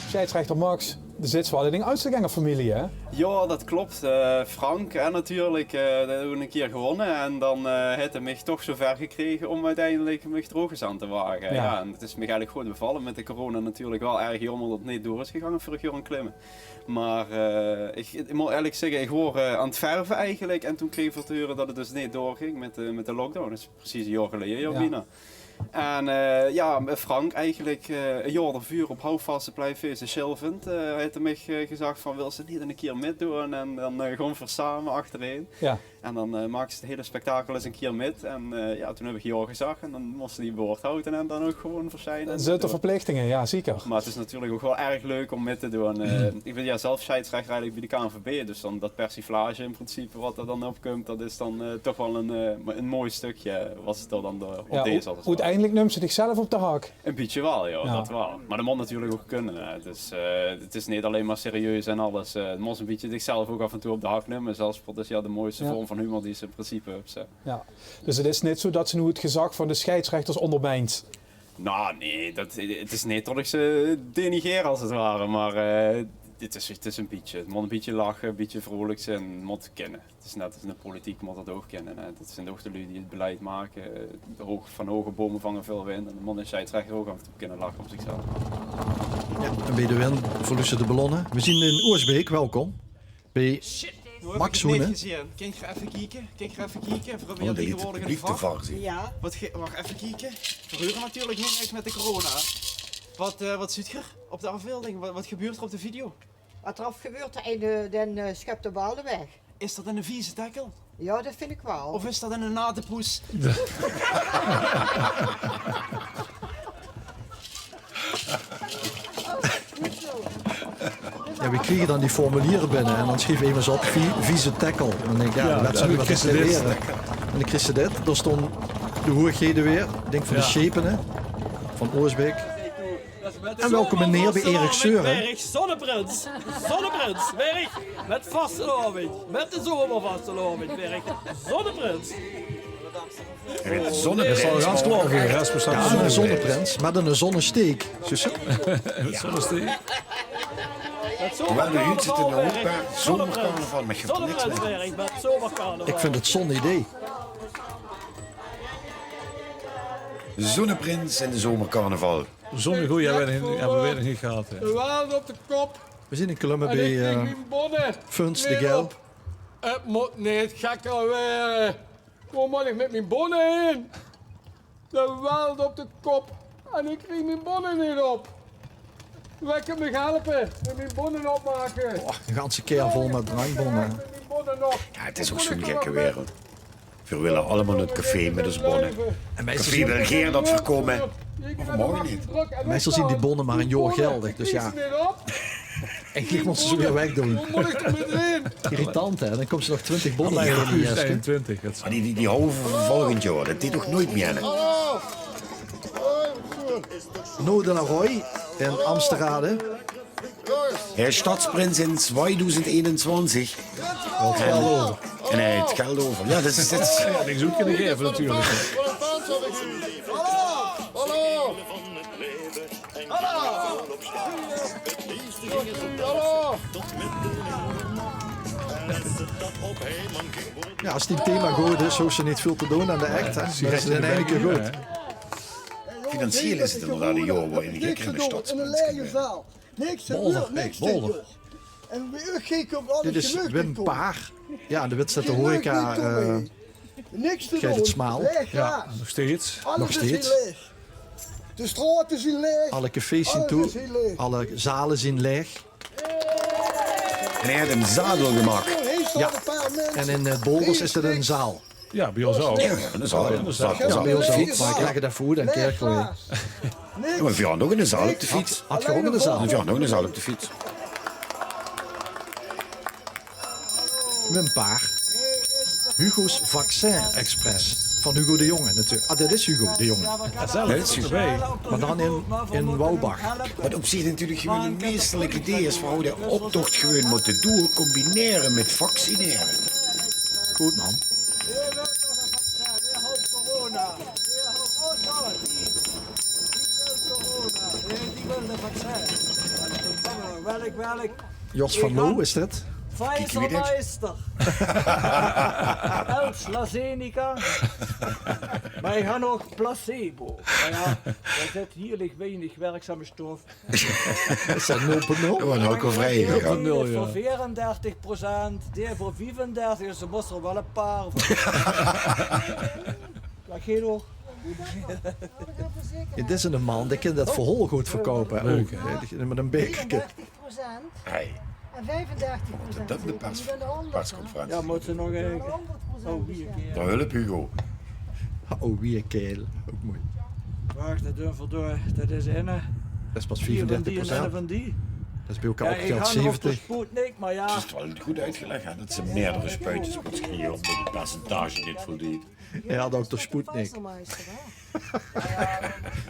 Scheidsrechter Max, de zits waal in ein Einzelgängerfamilie, hè? Jao, det klop. Eh, Frank, hè, natuurlik, eh, dae haet ein kier gewónne. En dan, eh, haet 'r mich toch zover gekrege óm oeteindelik mich d'r ouch ins aan te wage. Jao. Jao, en het is mich eigelik good bevalle, mit de corona natuurlik waal erg jaomer det het neet door is gegange veurig jaor in Klimme. Mer, eh, ich, ich mót ierlik zègke, ich waor, eh, aan 't verve eigelik. En toen kreeg ich te heure det het dus neet doorging mit de, mit de lockdown. Det is precies ein jaor geleje, jaor bienao. En eh, jao, Frank eigelik eh, e jaor d'rveur op Houvaste Pleitfees in Sjilvent, eh, haet 'r mich eh, gezag van: "Wils se neet 'ne kier mitdoon?" En dan eh, gaon v'r same achterein. Jao. En dan eh, maakste 't hele spektakel ins 'ne kier mit. En eh, jao, toen höb ich jao gezag en dan mós se dien waord hawte en dan ouch gewoon versjijne. D'r zitte verplichtinge, jao, zeker. Mer 't is natuurlik ouch waal erg leuk óm mit te doon. Eh, ich bin jao zelf sjeidsrechter eigelik bie de K N V B, dus dan dat persiflage in principe wat d'r dan opkump, dat is dan eh, toch waal 'n eh, 'n mooi stökske wat d'r dan dao op dees alles. Oeteindelik nums se dichzelf op de hak. E bietje waal, jao, dat waal. Mer dat mót natuurlik ouch kinne, hè. Dus eh, 't is neet allein mer serieus en alles. Eh, 't mós e bietje dichzelf ouch aaf en toe op de hak numme. Zelfspot is jao de mooiste vorm van humor die se in principe höbs, hè. Jao. Dus 't is neet zoe dat se noe 't gezag van de sjeidsrechters óngermijns? Nou, nee, dat, 't is neet dat ich ze denigeer, es 't ware, mer eh, 't is, 't is e bietje, 't mót e bietje lache, e bietje vreulik zeen, 't mót kinne. 't Is net es in de politiek, mót dat ouch kinne, hè. Dat zeen ouch de luuj die 't beleid make. Eh, hoog, van hoge bome vange väöl wind en dan mót 'ne sjeidsrechter ouch aaf en toe kinne lache óm zichzelf. Jao, en bie de win verluuste de ballonne. Veer zien in Oosbeek, welkom. Bie Max Hoenen. Kint geer effe kieke? Kint geer effe kieke? V'r höbbe hie tegenwoordig 'ne vak. Jao. Wat ge-, wach, effe kieke. V'r hure natuurlik neet mit de corona. Wat eh, wat zuut geer op de aafbeelding? Wat, wat gebeurt d'r op de video? Wat d'r aaf gebeurt, de eine den eh, sjep de bal weg. Is dat 'ne vieze tackle? Jao, dat vind ich waal. Of is dat 'ne nate poes? Jao, veer kriege dan die formuliere binne en dan sjrief emes op: "Vie-, vieze tackle." En dan dink ich, jao, dat is noe wat geïnstalleerd. En dan kriegs se dit. Dao stónge de hoeëgheden weer. Ich dink van de sjepen, hè. Van Oosbeek. En welkom meneer bie Erik Seuren. Zonneprins. Zonneprins. Werk mit vastelaovend. Mit de zomervastelaovend. Werk. Zonneprins. Mit zonneprins. Is al gans klaor veur, hè? Jao, 'ne zonneprins, mer dan 'ne zonnesteek. Zonnesteek. Terwijl we hier zitten, Europa, zomercarnaval, maar je hebt niks meer. Ich vind 't zoe'n idee. Zonneprins en de zomercarnaval. Zoe'n goeie höbbe we nog neet gehad, hè. De weld op de kop. We zien in Klumme bie eh, Funs de Gel. 't Mót neet gekker waere. Wo mót ich mit mien bonne hin? De weld op de kop. En ich krieg mien bonne neet op. Wae kint mich helpe mit mien bonne opmake? Oh, 'ne ganse kaer vol mit drankbonne. Mien bonne nog. Jao, 't is ouch zoe'n gekke wereld. Veer wille allemaol nao 't café mit ós bonne. 't Café wil gaer dat veer kómme, mer veer moge neet. Meistal zien die bonne mer ein jaor geldig, dus jao. Eigelik mós se ze weer wegdoon. Irritant, hè? Dan kóms se nog twintig bonne in. Mer die, die, die hawwe veur volgend jaor. Dat deit toch noeats mie, hè? Noah de la Roy in Amsterrade. Hae is stadsprins in twiedoezend einentwintig. En, en hae haet geld euver. Jao, dat is, dat is... Jao, niks oet kinne gaeve natuurlik. Jao, es dien thema good is, hoofs se neet väöl te doon aan de act, hè. Dan is 't in eine kier good. Financieel is 't inderdaad ein jaor wo-in geer in de stadsprins kint waere. Bolder, kiek, Bolder. Dit is Wim Paar. Jao, de wit zit de horeca, eh, Gerrit Smaal. Jao, nog steeds. Nog steeds. De straote zien laeg. Alle cafés zien toe. Alle zale zien laeg. En hae haet 'ne zaal gemaak. Jao. En in eh, Boulders is 't 'n zaal. Jao, bie ós ouch. Jao, 'ne zaal, 'ne zaal. Jao, bie ós ouch. Mer ich leg 't effe oet aan Kirchroa. Jao, mer veer hawwe ouch 'ne zaal op de fiets. Had geer ouch 'ne zaal? Veer hawwe ouch 'ne zaal op de fiets. Wim Paar. Hugo's Vaccin Express. Van Hugo de Jonge natuurlik. Ah, dat is Hugo de Jonge. Jao, dat is Hugo. Mer dan in, in Woubach. Wat op zich natuurlik gewoon ein meesterlik idee is, veur wie de optoch gewoon mótte doon, combinere mit vaccinere. Good, man. Welk, welk? Jos van Loo is dit. Pfizermeister. AstraZeneca. Mer ich han nog placebo. Mer jao, dao zit hieël weinig werkzame stof. Is dat nul punt nul? Gewoon alcoholvrij. Nul punt nul, jao. Veur veerendertig procent, dae veur viefendertig, dus d'r mós d'r waal e paar van. Dat geit nog. Dit is 'ne man, dae kin det verhaol good verkoupe, hè, ouch, hè. Dae geit mit e bekerke. Hey. En vijfendertig procent. Wat is det, de pers-, persconferentie? Jao, mót ze nog effe. Oh, wie ein kael. Dao hulp Hugo. Oh, wie ein kael. Ouch mooi. Wach, det doon v'r door. Det is ein, eh, det is pas vijfendertig procent. Det is bie elkaar opgeteld zeventig. Sputnik, mer jao. 't Is waal good oetgelag, hè, det ze meerdere spuitjes mótte sjrieve ómdet 't percentage neet voldeit. Jao, dokter Sputnik.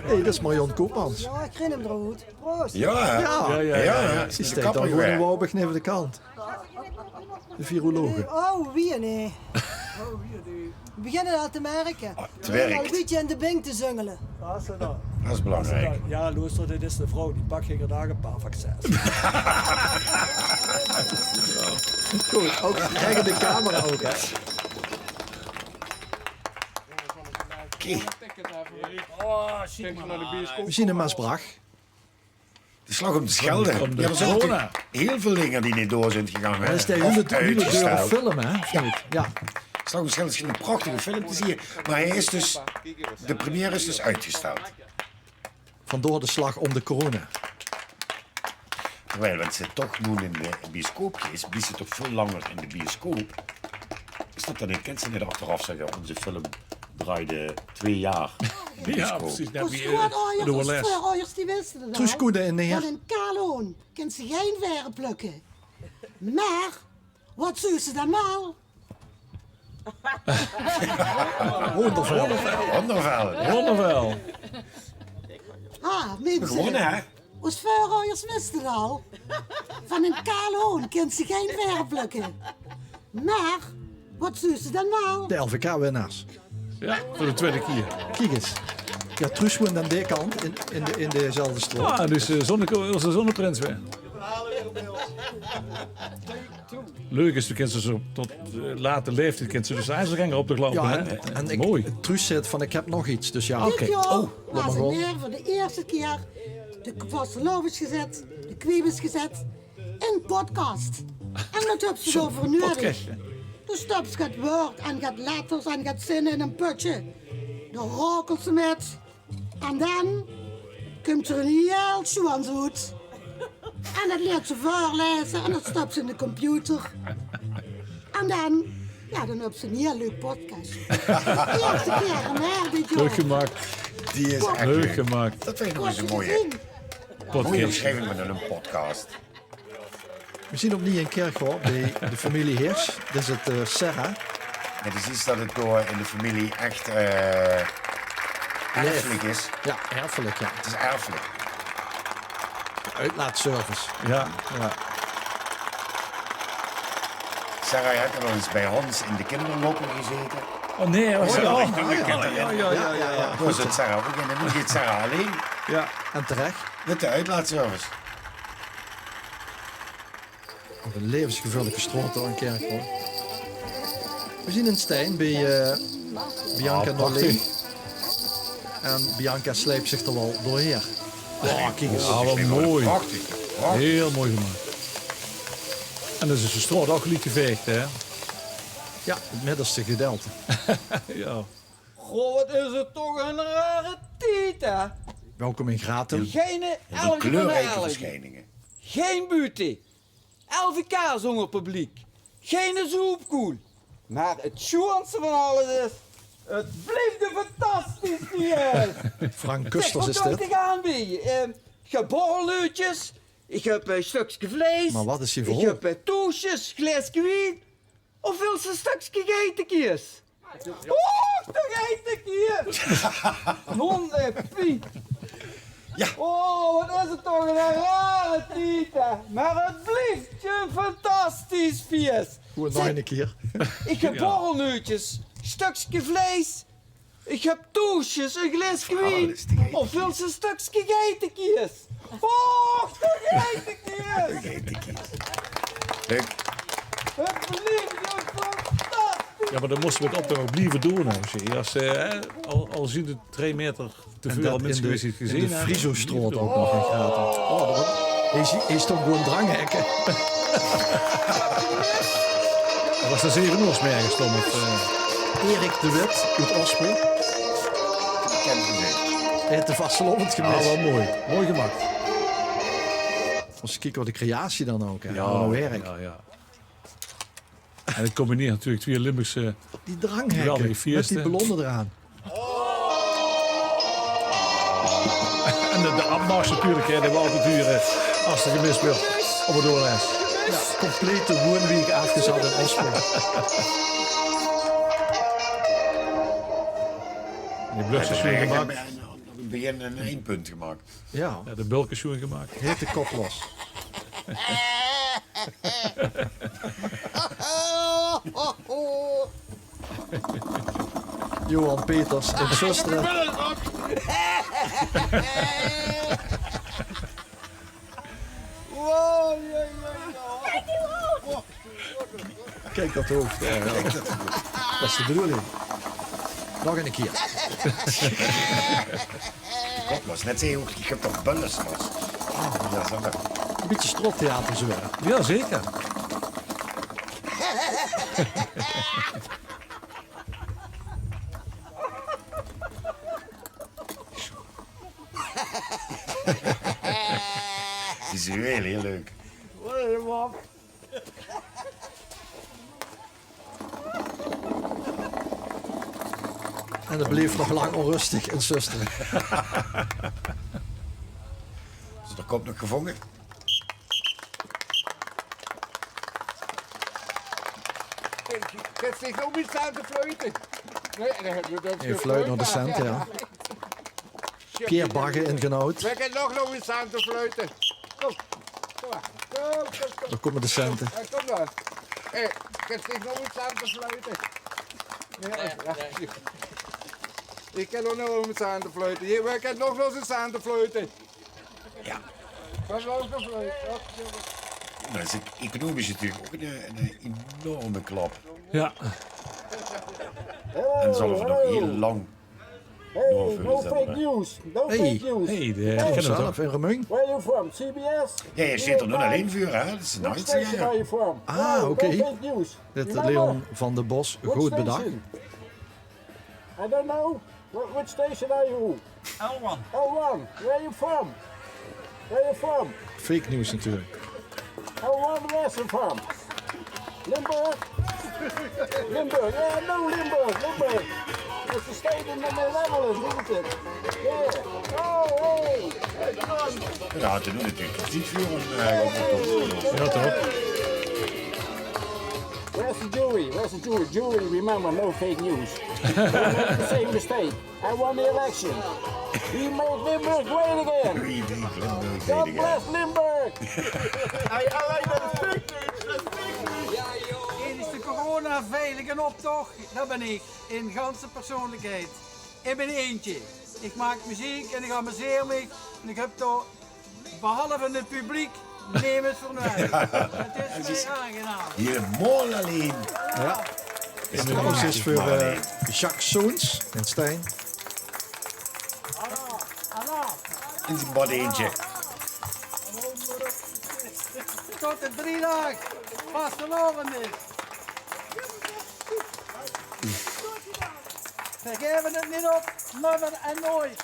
Hé, det is Marion Koopmans. Jao, ich rin 'm d'roet. Proost. Jao, hè? Jao, jao, jao. Ze steit dan gewoon in Wouwbrug neve de kant. De virologe. Oh, wie, nae. V'r beginne 't al te merke. Ah, 't wirk. Al e bietje in de bink te zungele. Det is belangriek. Jao, loester, dit is de vrouw die pak iedere daag e paar vaccins. Good, ouch taenge de camera ouch, hè. Oké. V'r zeen in Maasbrach. De Slag óm de Schelde. Jao, d'r zeen natuurlik hiel väöl dinger die neet door zeen gegange, hè. Det is de hiele, hiele dure film, hè, vinj ich. Jao. Slag óm de Schelde is ein prachtige film te zeen, mer hae is dus, de première is dus oetgesteld. Vandoor de slag óm de corona. Terwijl, wens se toch noe in de bioscoop geis, bliefs se toch väöl langer in de bioscoop. Is det dan neet, kins se neet achteraaf zègke, ózze film draaide twee jaor in de bioscoop? Jao, precies. Net wie, eh, de Welles. Truus Koenen in Neer. Van ein kaal hoon kins se gein vere plökke. Mer waat zuus se dan waal? Hoondervel. Hoondervel. Hoondervel. Ah, minse. Gewoen, hè? Ós veurgangers wiste 't al. Van ein kaal hoon kins se gein vere plökke. Mer waat zuus se dan waal? De L V K-winnaars. Jao, veur de twiede kier. Kiek ins. Jao, Truus woont aan die kant in, in de, in dezelfde straot. Ah, dus, eh, zonne-, ózze zonneprins weer. Leuk is, doe kins dus op, tot, eh, late laeftied kins se dus IJsselganger op de Glauw, hè? Jao, en, en ich, mooi. Truus zaet van: "Ich höb nog get." Dus jao. Oké. Dit jaor waas 't weer veur de ierste kier de vastelaovesgezèt, de kwiebesgezèt en podcast. En waat höbs se daoveur nudig? Podcastje. Doe stops get Word en get letters en get zinne in ein pötje. Dao rakels se mit. En dan kump d'r ein hiel sjoeans oet. En det leets se veurlaeze en det stops se in de computer. En dan, jao, dan höbs se ein hiel leuk podcastje. De ierste kier, hè, dit jaor. Leuk gemaak. Die is ech leuk gemaak. Det vinj ich noe ins ein mooie, mooie besjrieving van ein podcast. V'r zeen opnuuj in Kirchroa bie de femilie Hirsch. Dit is 't, eh, Serra. Jao, dus is det 't door in de femilie ech, eh, erfelik is. Jao, erfelik, jao. 't Is erfelik. De oetlaatservice. Jao, jao. Serra haet waal ins bie Hans in de kinderlokker gezaete. Oh nae, waas det? Jao, jao, jao. Dao zit Serra ouch in. En noe geit Serra allein. Jao, en terech. Mit de oetlaatservice. Waat ein laevensgevaorlike straot dao in Kirchroa. V'r zeen in Stein bie, eh, Bianca Norlin. En Bianca sleip zich d'r waal doorhaer. Oh, kiek ins. Ah, waat mooi. Prachtig. Hiel mooi gemaak. En dan is de straot ouch geliek gevaeg, hè? Jao, 't middelste gedeelte. Jao. Goh, waat is 't toch ein rare tied, hè? Welkom in Grathem. Geine Elge van de Elge. Gein buutte. L V K zónger publiek. Geine zoepkoel. Mer 't sjoeanste van alles is, 't blief fantastisch hie. Frank Kusters is dit. Zèk, waat kóns se aanbeje? Eh, gebabbelneutjes. Ich höb, eh, e stökske vleis. Mer waat is hie veural? Ich höb, eh, toosjes, glaeske wien. Of wils se e stökske geitekies? Och, de geitekies! Honde, pie. Jao. Oh, waat is 't toch ein rare tied, hè. Mer 't blief ein fantastisch fieës. Zèk, ich höb borrelneutjes, stökske vleis. Ich höb toosjes, e glaeske wien. Of wils se e stökske geitekies? Och, de geitekies! De geitekies. Leuk. 't Blief fantastisch. Jao, mer det móste v'r op de blieve doon, hè. As, eh, hè, al, al zeen de twee meter te väöl minse gewaes die 't gezeen höbbe. En det in de, in de Frizostraot ouch nog in Grathem. Oh, det waas, hae is, hae is toch gewoon dranghekke. Det waas d'r zeve oor 's mergens dan, of, eh? Erik de Wit oet Ospel. Hae haet de vastelaovend gemis. Jao, waal mooi. Mooi gemaak. Ós kieke wat 'n creatie dan ouch, hè. Jao, wat 'n werk. Jao, jao. En 't combineert natuurlik twieë Limburgse geweldige fieëste. Die dranghekke, mèt die ballonne d'raan. En de, de opmars natuurlik, hè, die we altied hure es d'r gemis weurt op 't oorles. Jao, complete woonwiek aafgezat in Osvoort. Die blökskes sjoeën gemaak. Aan 't begin 'n eindpunt gemaak. Jao. Jao, de bulkes sjoeën gemaak. Hete kop los. Johan Peters in Zöstere. Kiek dat hoof. Jao, jao. Dat is de bedoeling. Nog 'ne kier. Kop los. Net zag ich ouch, ich höb toch bulles los. Jao, zo. 'n Bietje strottheater zo, hè? Jao, zeker. Die is hiel, hiel leuk. En 't blief nog lang ónröstig in Zöstere. Is d'r kop nog gevónge? Kins dich nog get aan de fluite? Nae, dan höbbe v'r dat. Ein fluit nao de cente, jao. Pierre Bagge in Genhout. Wae kint nog, nog get aan de fluite? Kóm. Kóm, kóm, kóm. Dao kómme de cente. Hé, kóm dan. Hé, kins dich nog get aan de fluite? Jao, jao. Ich kin ouch nog get aan de fluite. Hé, wae kint nog, nog get aan de fluite? Jao. Wat wils se vleug? Dat is economisch natuurlik ouch 'n, 'n enorme klap. Jao. En zölle v'r nog hiel lang doorvölle, zègk mer. Hey, no fake news. No fake news. Hey, de, hey, zelf in Remunj. Where are you from? C B S? Jao, hae zit d'r noe allein veur, hè? Dat is nice, jao. Which station are you from? Ah, oké. No fake news. Remember? Dit Leon van der Bos, good bedach. Which station? I don't know. What, which station are you? L one. L one. Where are you from? Where are you from? Fake news natuurlik. L one, where's you from? Limburg? Limburg. Yeah, I know Limburg. Limburg. It's the state in the Netherlands, isn't it? Yeah. Oh, hey. Jao, toen natuurlik. Dit veur 'n, eh, jao, toch? Where's the jury? Where's the jury? Jury, remember, no fake news. Don't make the same mistake. I won the election. We made Limburg great again. We made Limburg great again. God bless Limburg. Hey, alright, dat is fake news. Dat is fake news. Ins de corona veilig in optoch, dat bin ich, in ganse persoonlikheid. In mien eentje. Ich maak meziek en ich amuseer mich. En ich höb dao, behalve 't publiek, nemes veur nuuedig. 't Is mich aangenaam. Hielemaol allein. Jao. Is de applaus is veur, eh, Jacques Soens in Stein. In zien bad eentje. Tot de drie daag vastelaovend is. Veer gaeve 't neet op, nimmer en noeit.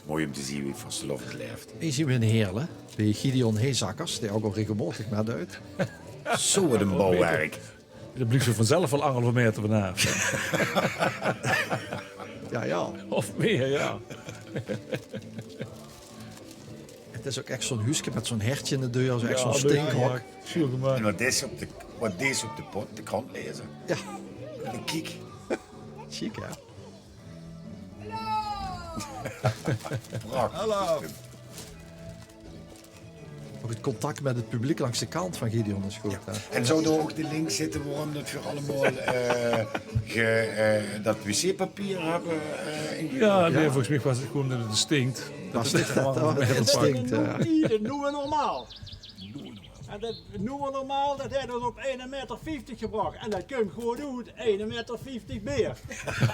Mooi óm te zeen wie vastelaovend laef. Hie zeen v'r in Heerle, bie Gideon Heezakkers, dae ouch al regelmaotig mitduit. Zo, wat ein bouwwerk. Dao blief ze vanzelf waal angerhalve maeter vanaaf. Jao, jao. Of mieë, jao. 't Is ouch ech zo'n huuske mit zo'n hertje in de deur, zo'n, ech zo'n steenhok. Jao, leuk gemaak. Sjoen gemaak. En wat deis se op de, wat deis se op de pot? De krant laeze. Jao. En kiek. Sjiek, hè? Prachtig. Hallo. Ouch 't contact mit 't publiek langs de kant van Gideon is good, hè? En zouw dao ouch de link zitte waorum dat veer allemaol, eh, ge-, eh, dat wc-papier höbbe, eh, ingekoch? Jao, nae, volges mich waas 't gewoen dat 't stinkt. Dat 't gewoon instinct, jao. Noe, noe normaal. En dat noeme v'r normaal, dat haet ós op eine maeter vieftig gebrach. En dat kump gewoon oet, eine maeter vieftig mieë.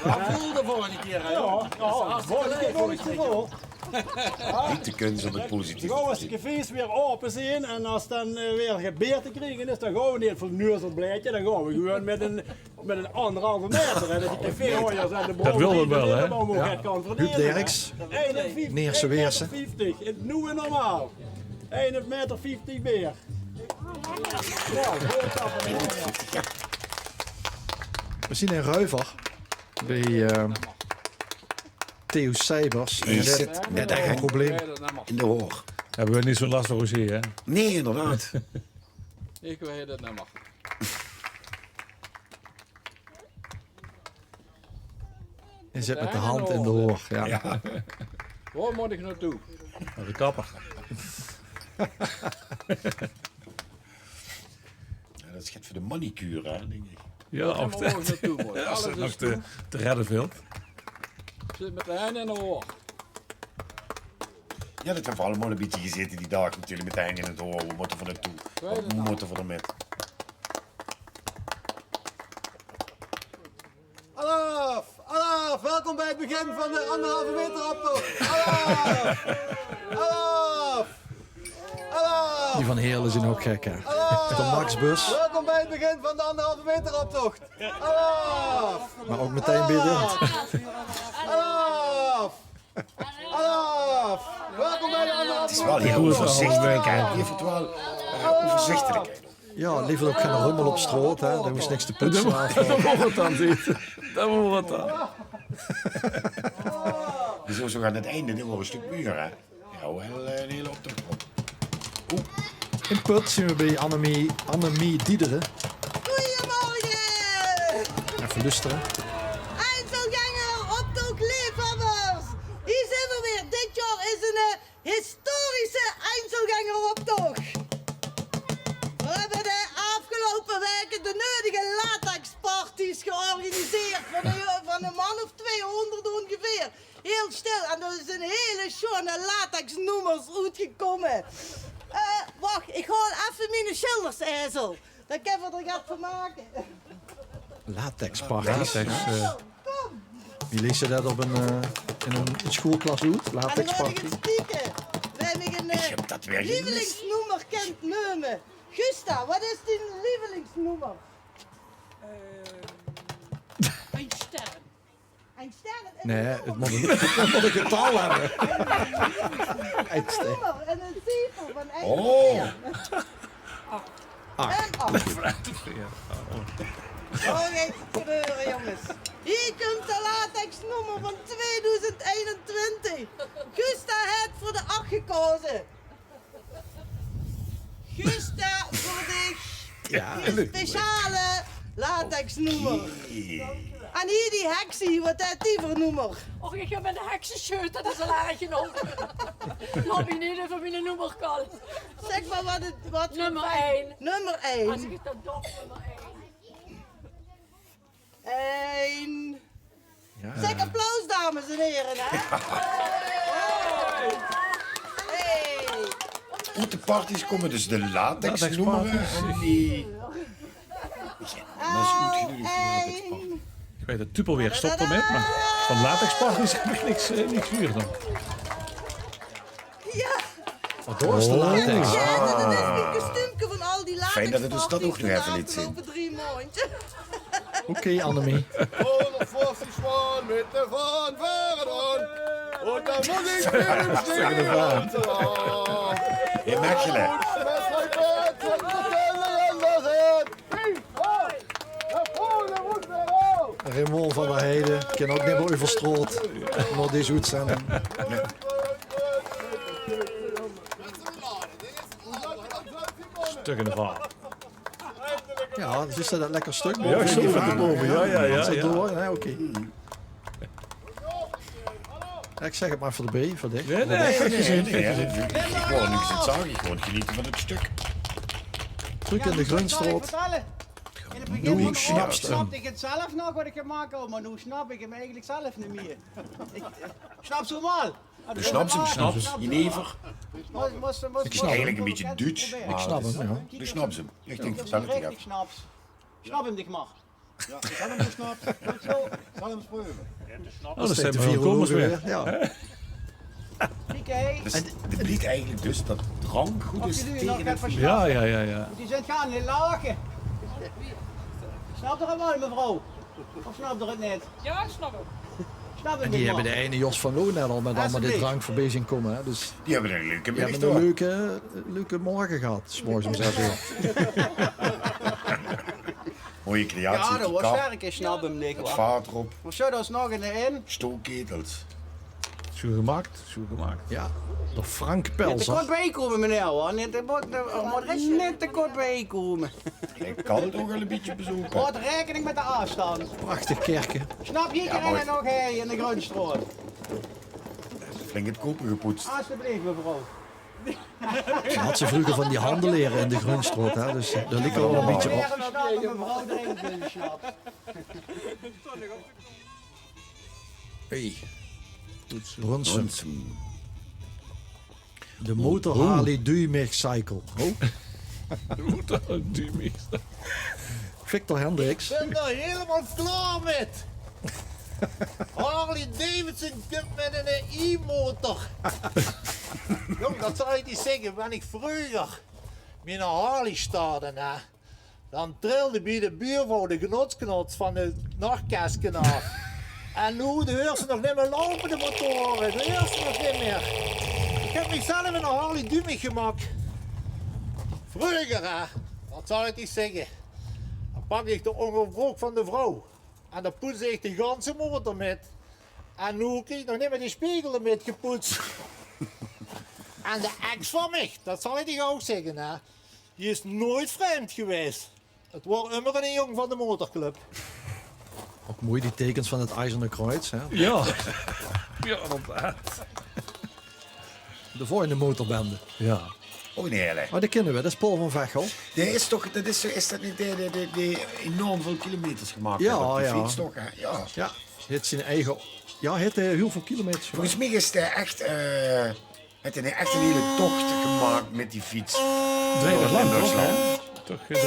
Jao, voelde vörrige kier, hè? Jao, jao, vörrige kier vónj ich te väöl. Neet de kuns óm 't positief te zeen. Gauw es de cafés weer aope zeen en es dan, eh, weer beer te kriege is, dan gaon we neet veur 'n neuzelblaedje, dan gaon we gewoon mit 'n, mit 'n anderhalve maeter, hè, det die caféhouders en de brouwerie dan ouch get kan verdene, hè. Huub Derks, Neerse Weerse. Ein meter vieftig, 't nuuj normaal. Ein meter vieftig beer. Jao, good. We zeen in Ruiver bie, eh, Theo Seibers. En dae zit mit de hand in de haor. Höbbe we neet zoe'n las es hie, hè? Nae, inderdaad. Ich weit 't neet mieë. Dae zit mit de hand in de haor, jao. Jao. Wo mót ich nao toe? Nao de kapper. Jao, det is get veur de manicure, hè, dink ich. Jao, of det, es 't nog te, te redde vilt. Zit mit de hand in de haor. Jao, det höbbe we allemaol e bietje gezaete die daag natuurlik, mit de hand in 't haor. Wo mótte we nao toe? Wo mótte we d'rmit? Alaaf! Alaaf! Welkom bij het begin van de anderhalve meter optocht. Alaaf! Alaaf! Alaaf! Die van Heerlen zeen ouch gek, hè? Alaaf! De Maxbus. Welkom bij het begin van de anderhalve meter optocht. Alaaf! Mer ouch metein bie de... Alaaf! Alaaf! Welkom bij de anderhalve meter optocht. 't Is waal hiel euverzichtelik, hè? Jao, leever ouch geine rommel op straot, hè. Dao hoofs niks te poetse. Det mót 't dan zeen. Det mót 't dan. Wieso, zo aan 't einde, die waere e stök muur, hè? Jao, waal, eh, 'n hiel optocht op. Oeh. In Put zeen we bie Annemie, Annemie Diederen. Goeiemorge! Effe lustere. Einzelgänger, optochtleefhöbbers! Hie zeen we weer. Dit jaor is 'n, eh, historische Einzelgängeroptocht. We höbbe de aafgeloupe waeke de neudige latexparties georganiseerd van 'n, van 'n man of twiehoonderd óngeveer. Hiel stil, en d'r zeen hiel sjoon latexnummers oetgekómme. Eh, wach, ich haol effe miene sjilders, Ezel. Dan kinne v'r d'r get van make. Latexparties. Latex, eh, wie lees se det op ein, eh, in ein, ein sjoeëlklas oet? Latexparty. V'r höbbe ein, eh, lievelingsnummer kènt neume. Gusta, waat is dien lievelingsnummer? Eh, ein sterren. Ein sterren. Nae, 't mót ein, 't mót ein getal höbbe. Ein sterren. Ein nummer en ein ciffer van ein tot tien. Ach. En ach. Jao. Oh, geer zit te reure, jónges. Hie kump de latexnummer van tweedoezend einentwintig. Gusta haet veur de ach gekaoze. Gusta, veur dich. Jao, ein speciale latexnummer. En hie die heksie, waat haet die veur nummer? Och, ich höb ein heksescheut, det is al erg genóg. Laot mich neet euver miene nummer kalle. Zèk mer waat 't, waat veur... Nummer ein. Nummer ein. Es ich det doch, nummer ein. Ein. Jao. Zèk applaus, dames en here, hè? Hey. Oet de parties kómme dus de latexnummere en die... Ein. Ich weit det Tupperware stop d'rmit, mer van latexparties höb ich niks, eh, niks gehuurd dan. Jao. Waat, dao is de latex. Jao, det is 't kostuumke van al die latexparties van de aafgeloupe drie maondj. Oké, Annemie. Honderdvieftien man mit de fanfare dan. En dan mót ich weer in de vaan. In Mechelen. Raymond van der Heijden kan ouch neet mieë euver straot nao dees oetzending. Stök in de vaan. Jao, dus is det lekker stök? Jao, ich zoog 't boven. Jao, jao, jao. Is det door? Jao, oké. Jao, ich zèk 't mer veur de B, veur dich. Nae, nae, ich höb 't gezeen. Ich wól niks zage, ich wól genete van 't stök. Trök in de Gruunstraot. In 't begin snapde ich 't zelf nog waat ich gemaak haw, mer noe snap ich 'm eigelik zelf neet mieë. Ich, eh, snap ze allemaol? Doe snaps 'm, snaps. Jenever. Mós, mós, mós, eigelik ein bietje Duuts. Ich snap 'm, jao. Doe snaps 'm. Ich dink, vertèl 't effe. Snap 'm dich mer. Jao, ich höb 'm gesnap. Good zo. Zal 'm ins preuve. Oh, det zeen de veer kómmers weer. Jao. Dus 't bliek eigelik dus det drank good is tege 't verslaafd. Ja, ja, ja, ja. Die zint gaar neet lache. Snap geer 't waal, mevrouw? Of snap geer 't neet? Ja, ik snap 't. Snap 't neet, man. En die hebbe de eine Jos van Loon net al mit allemaol dit drank veurbie zeen kómme, hè. Dus die hebbe 'n leuke middig, toch? Leuke, leuke morge gehad, 's morges óm zes oor. Mooie creatie. Ja, det waas sterk, snap 'm neet, hoor. 't Vaat d'rop. Of zo, det is nog in de in. Stookketels. Zo gemaakt, zo gemaakt. Ja, door Frank Pelzer. Neet te kort bie kómme, meneer, hoor. Neet te kort, neet te kort bie kómme. Hae kan toch waal e bietje bezoeke. Haud raekening mit de aafstand. Prachtig kerke. Snap iederein nog, hè, in de Grundstraot? Flink 't koper gepoets. Alsjeblieft, mevrouw. Ze had ze vreuger van die handelere in de Grundstraot, hè, dus, eh, dao liek 't waal e bietje op. Hey. Brunssum. De motor Harley Duimich Cycle. Oh. De motor Harley Duimich. Victor Hendricks. Ik bin d'r hielemaol klaor mit. Harley Davidson kump mit 'n e-motor. Jóng, det zal ik dich zègke. Wen ik vreuger miene Harley startte, hè, dan trilde bie de buurvrouw de genotsknots van de nachtkesken aaf. En noe, de heurs se nog nimmer loupe, de motore. De heurs se nog nimmer. Ik heb mich zelf 'n Harley Duimich gemaak. Vreuger, hè, det zal ik dich zègke. Dan pakde ik de óngerbrook van de vrouw. En dan poetsde ik de ganse motor mit. En noe krieg ik nog nimmer de spegel d'rmit gepoets. En de ex van mich, det zal ik dich ouch zègke, hè. Die is noeit vreemd gewaes. 't Waor ummer 'ne jóng van de motorclub. Ouch mooi die tekens van 't Eizerne Kruits, hè? Ja. Ja, inderdaad. De volgende motorbende. Ja. Ouch 'ne hele. Oh, dae kinne we, det is Paul van Vechel. Dae is toch, det is, is det neet dae, dae, dae, dae enorm väöl kilometers gemaak haet op die fiets, toch, hè? Ja. Ja. Haet zien eige, ja, haet, eh, hiel väöl kilometers gemaak. Volges mich is dae ech, eh, Haet 'r ech 'n hiele toch gemaak mit die fiets. Door 't land, toch, hè? Toch is 't.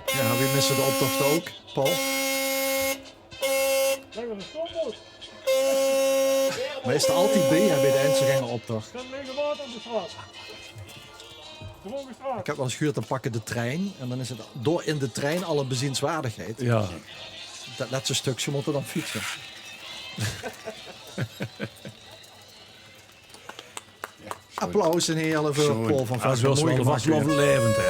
Ja, wie misse de optocht ouch, Paul? Mer is d'r altied bie, hè, bie de Einzelgängeroptocht? Ik heb waal ins gehuurd, dan pakke de trein en dan is 't door in de trein al 'n bezienswaardigheid. Ja. Det lètste stökske mót 'r dan fietse. Applaus en heerle veur Paul van Vechel. Zoe'n mooi gemaak, hè. Vastelaovendlaevend, hè.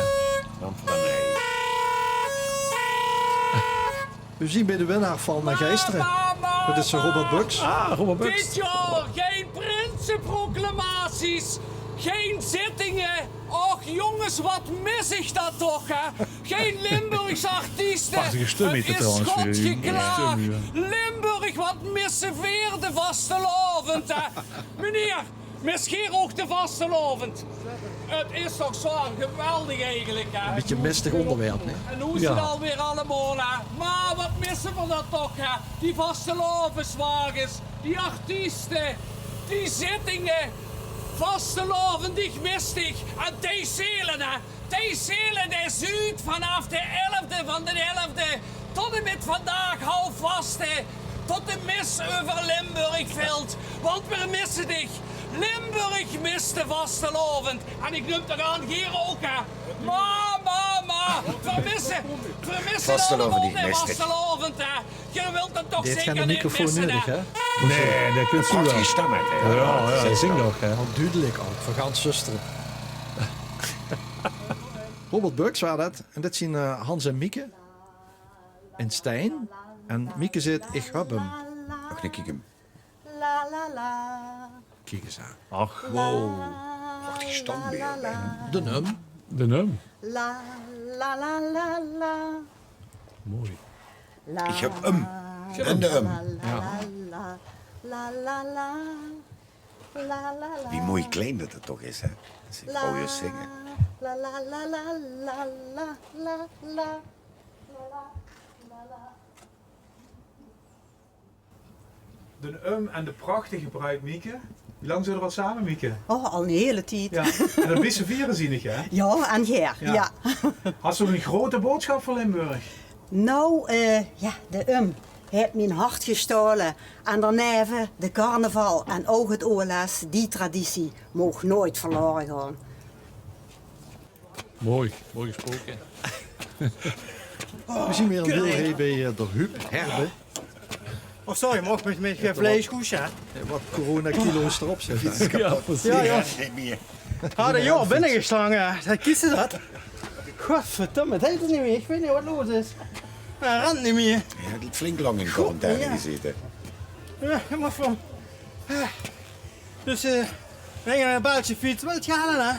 We zien bie de winnaar van, eh, geistere. Det is, eh, Robert Buks. Ah, Robert Buks. Dit jaor gein prinseproclamaties, gein zittinge. Och jonges, wat mis ich det toch, hè? Gein Limburgse artieste. Prachtige stum haet 'r trouwens. 't Is God geklaag. Limburg, wat misse veer de vastelaovend, hè? Meneer, mis geer ouch de vastelaovend? 't Is toch zoe geweldig eigelik, hè? E bietje mistig óngerwerp, hè? En noe is 't alweer allemaol, hè? Mer wat misse veer det toch, hè? Die vastelaoveswages, die artieste, die zittinge. Vastelaovend, ich mis dich. En Thijs Seelen, hè? Thijs Seelen, dae zuut vanaaf de elfde van de elfde tot en mit vandaag halfvaste, tot de mis euver Limburg vilt. Want veer misse dich. Limburg mist de vastelaovend. En ich num toch aan, geer ouch, hè? Mer, mer, mer, veer misse, veer misse allemaol de vastelaovend, hè? Geer wilt 'm toch zeker neet misse, hè? Nae, det kins se waal. Prachtige stum haet 'r, hè? Ja, ja, zeker. Hae zingk ouch, hè? Al dudelik ouch, veur gans Zöstere. Robert Buks waas det. En dit zien, eh, Hans en Mieke. En Stijn. En Mieke zaet: "Ich höb 'm." Ach, dan kiek 'm. Kiek ins aan. Ach, wow. Prachtige stum, hè? D'n Um. D'n Um. Mooi. Ich höb 'm. En de Um. Ja. Wie mooi klein det 't toch is, hè? As die vrouwluuj zinge. D'n Um en de prachtige bruid Mieke. Wie lang zeet geer al same, Mieke? Oh, al 'n hiele tied. Ja. En det blief se viere, zeen ich, hè? Ja, en gaer. Ja. Ja. Has se nog 'n groete boodsjap veur Limburg? Nou, eh, ja, de Um. haet mien hart gestaole. En daoneve de carnaval en ouch 't O L S, die traditie maag noeit verlaore gaon. Mooi, mooi gesproke. Veer zien weer in Wielre bie, eh, d'r Huub Herbe. Oh, sorry, moch ich mit mien vleis koesje, hè? Eh, wat coronakilo's d'rop zitte. Jao, percies. Jao, jao. Neet mie. Hadde jao binnegeslange, hè. Kies se dat? Godverdomme, 't geit neet mie. Ich weit neet wat los is. Hae rent neet mie. Hae haet flink lang in quarantaine gezete. Jao, mer van. Dus, eh, wen ich e beltje fiets wilt hale,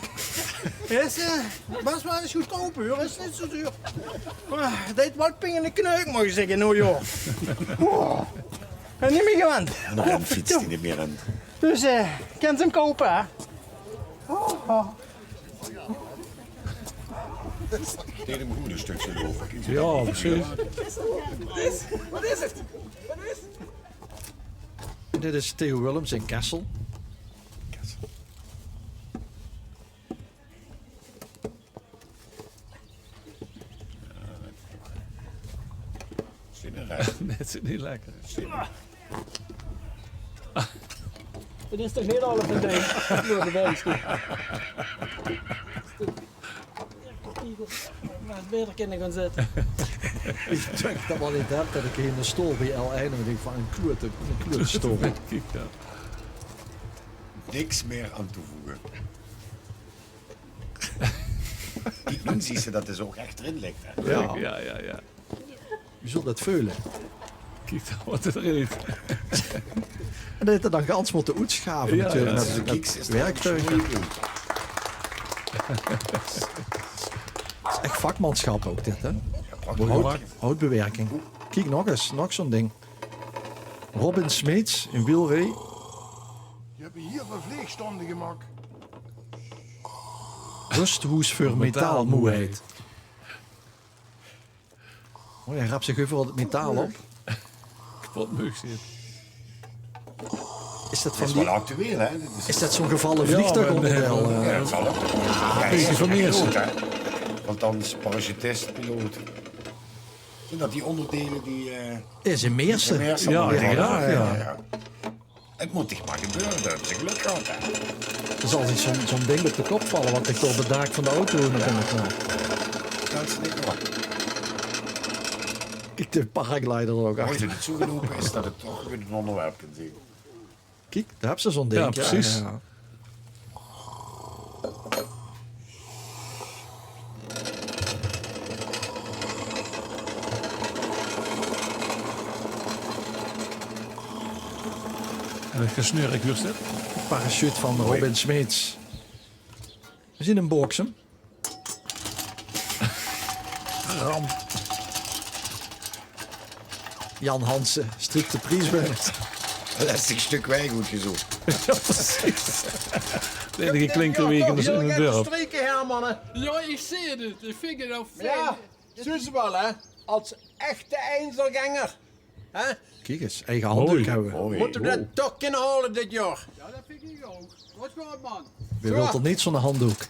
hè? Is, eh, bès waal ins goodkoup, huur. Is neet zoe duur. Mer 't deit waal ping in de kneuk, mót ich zègke, noe, jao. Oeh. Bön neet mie gewend. En dan fiets die neet mie aan. Dus, eh, kins se 'm koupe, hè? Oh, oh. Deej 'm good e stökske loupe. Jao, percies. Dit is Theo Willems in Kessel. Zit d'r, hè? Nae, 't zit neet lekker. 't Is toch neet alles van deze? Door de buis. Mer 't beter kinne gaon zitte. Ich dach dat waal neet, hè, dat ich hie in de stool bie L ein en ich van: 'n klote, 'n klote stool. Kiek, jao. Niks mie aan toevoege. Kiek, noe zuus se dat 't ouch ech d'rin ligk, hè? Jao. Jao, jao, jao. Wie zól dat veule? Kiek dan wat d'r in ligk. En dat haet 'r dan gans mótte oetsjave natuurlik. Jao, jao. Kiek, is dat werktuig. 't Is ech vakmansjap ouch dit, hè? Jao, prachtig. Hout, houtbewerking. Kiek, nog ins, nog zoe'n ding. Robin Smeets in Wielre. Die höbbe hie verpleegstande gemaak. Rösthoes veur metaalmoeheid. O, hae rap zich euveral 't metaal op. Kapot meug zeen. Is dat van die, is dat zoe'n gevalle vleegtuigóngerdeil? Jao, dat zal 't. Jao, is van Meersen. Piloot, hè? Want dan is parachutist, piloot. Zeen dat die óngerdeile die, eh, is in Meersen. Jao, jao, jao. 't Mót dich mer gebeure, dan höbs se gelök gehad, hè. D'r zal dich zoe'n, zoe'n ding op de kop valle, wat dich door 't daak van de auto nao binne knalt. Kiek, de paraglider ouch achter. Mooi dat 't zoe geloupe is dat 't toch weer 'n óngerwerp kint zeen. Kiek, dao höbs se zoe'n ding. Jao, percies. Jao. En 't gesnurk, huurs se 't? Parachute van Robin Smeets. Veer zien in Bokkum. Ram. Jan Hansen, striek de pries binne. Lastig stök waeg good gezoch. Jao, percies. De einige klinkerwaeg in 't dörp. Jao, ich zeen 't. Ich vinj 't ouch fijn. Jao, zuus se waal, hè? Es echte Einzelgänger. Hè? Kiek ins, eige handdook höbbe v'r. Mótte v'r dat toch kinne haole dit jaor? Jao, dat vinj ich ouch. Good gedaon, man. Wae wilt d'r neet zoe'n handdook?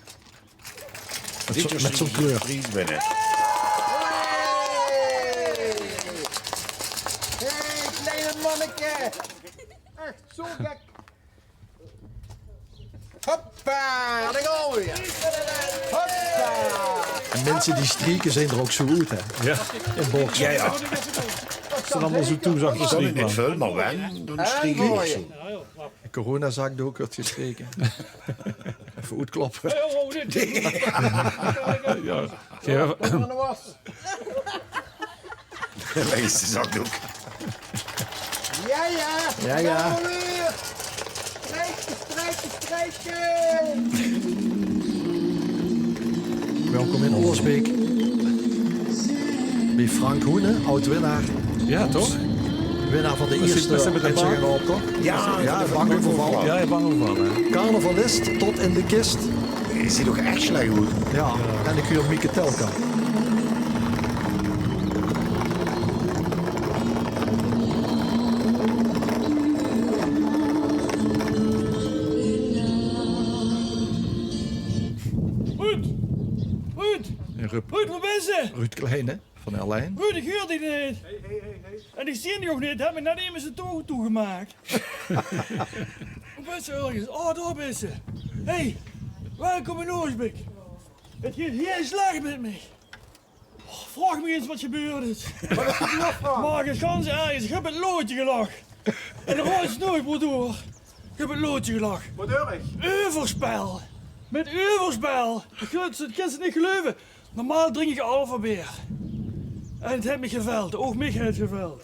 Mèt zoe'n, mèt zoe'n kleur. Hey! Hey, klein manneke! Ech zoe gek. Hoppa, dao gaon v'r weer. Hoppa. En minse die strieke zeen d'r ouch zoe oet, hè? Jao. In Bokkum. Jao, jao. Ze zeen allemaol zoe toe, zag de striek, man. Völ mer wen, dan striek ich zoe. De coronazakdook weurt gestreke. Effe oetkloppe. Jao. Jao. Weg is de zakdook. Jao, jao. Jao, jao. Gaon v'r weer. Strijke, strijke, strijke. Welkom in Allersbeek. Bie Frank Hoenen, aod-winnaar. Jao, toch? Winnaar van de ierste Hetzinger Optoch. Jao, jao, bang euvervalle. Jao, bang euvervalle. Carnavalist tot in de kist. Is hie toch ech slech good? Jao, en de kuur Mieke Telkamp. Ruud! Ruud! Ruud, wo bès se? Ruud Kleine van L ein. Ruud, ich huur dich neet. En ich zeen dich ouch neet, höbs mich net eve de oge toegemaak. Wo bis se örges? Oh, dao bis se. Hey, welkom in Oosblik. 't Geit hieël slech mit mich. Oh, vraog mich ins wat gebeurd is. Wat is gebeurd, Frans? Mer ich kan ze örges, ich höb 't loodje gelag. En de rood snoei, broer. Ich höb 't loodje gelag. Wat höb ich? Euverspel. Mit euverspel. Ich höb 't, ich kin 't neet geluive. Normaal drink ich Alpha-beer. En 't haet mich geveld. Ouch mich haet 't geveld.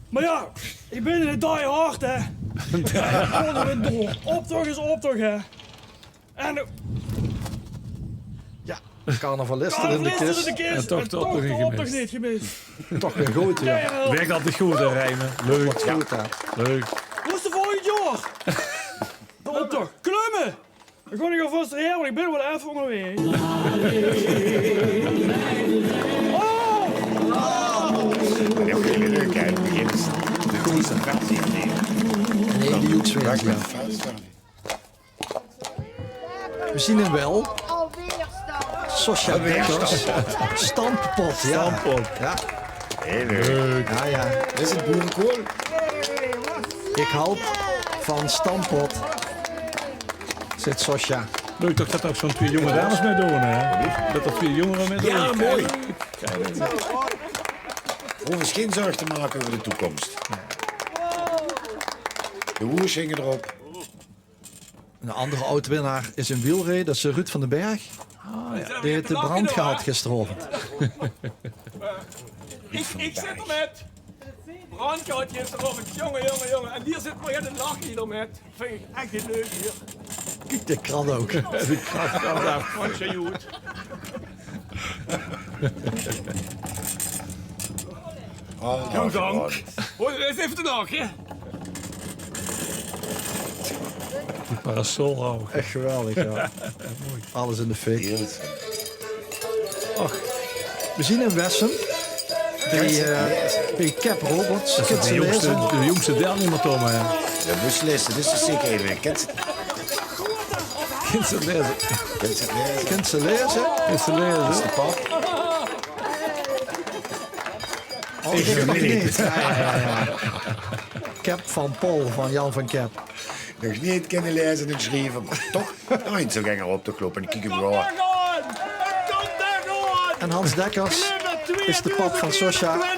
Mer jao, ich bin 'ne die hard, hè. Godverdomme. Optoch is optoch, hè. En, eh, jao, carnavalist in de kis. En toch, toch, toch neet gemis. Toch weer good, jao. Jao, jao. Wirk altied good, hè, Reime? Leuk. Good, hè? Leuk. Wo is de volgend jaor? De optoch. Klumme! Dan gaon ich alvas heen, want ich bin waal effe óngerwaeg. Oh! Jao, leuk, hè? Begin de groeatste versie te nemen. Nae, die hoek weer, jao. We zien 'm waal. Sosja Dekkers. Stamppot, jao. Stamppot. Jao. Hieël leuk. Jao, jao. Is 't boerekool? Ich haoj van stamppot. Zit Sosja. Leuk toch det d'r ouch zo'n twieë jónge dames mitdoon, hè? Det d'r twieë jóngere mitdoon. Jao, mooi. Hove zich gein zörg te make euver de toekóms. De woeërs hinge d'rop. 'n Andere aod-winnaar is in wielreje, det is, eh, Ruud van den Berg. Ah, jao. Dae haet de brand gehad gisteraovend. Ich, ich zit d'r mit. Brand gehad gisteraovend. Jónge, jónge, jónge. En hie zit Marianne Lachie d'r mit. Vinj ich ech neet leuk hie. Kiek, de krat ouch. De krat, krat aaf. Van Sjajoet. Oh, dank. Hoi, is effe te lache. Die parasol ouch. Ech geweldig, jao. Mooi. Alles in de fik. Och, we zien in Wessem. Bie, eh, bie Cap Roberts. Det is de jóngste, de jóngste deilnummer, Tom, hè? Jao, dus lees, dit is zeker effe. Kins se 't laeze? Kins se 't laeze? Kins se 't laeze? Kins se 't laeze? Is de pap. Oh, ich nog neet. Jao, jao, jao, jao. Cap van Paul, van Jan van Cap. Nog neet kinne laeze en sjrieve, mer toch de Einzelgänger op te kloppe. Kiek 'm gaon. En Hans Dekkers is de pap van Sosja.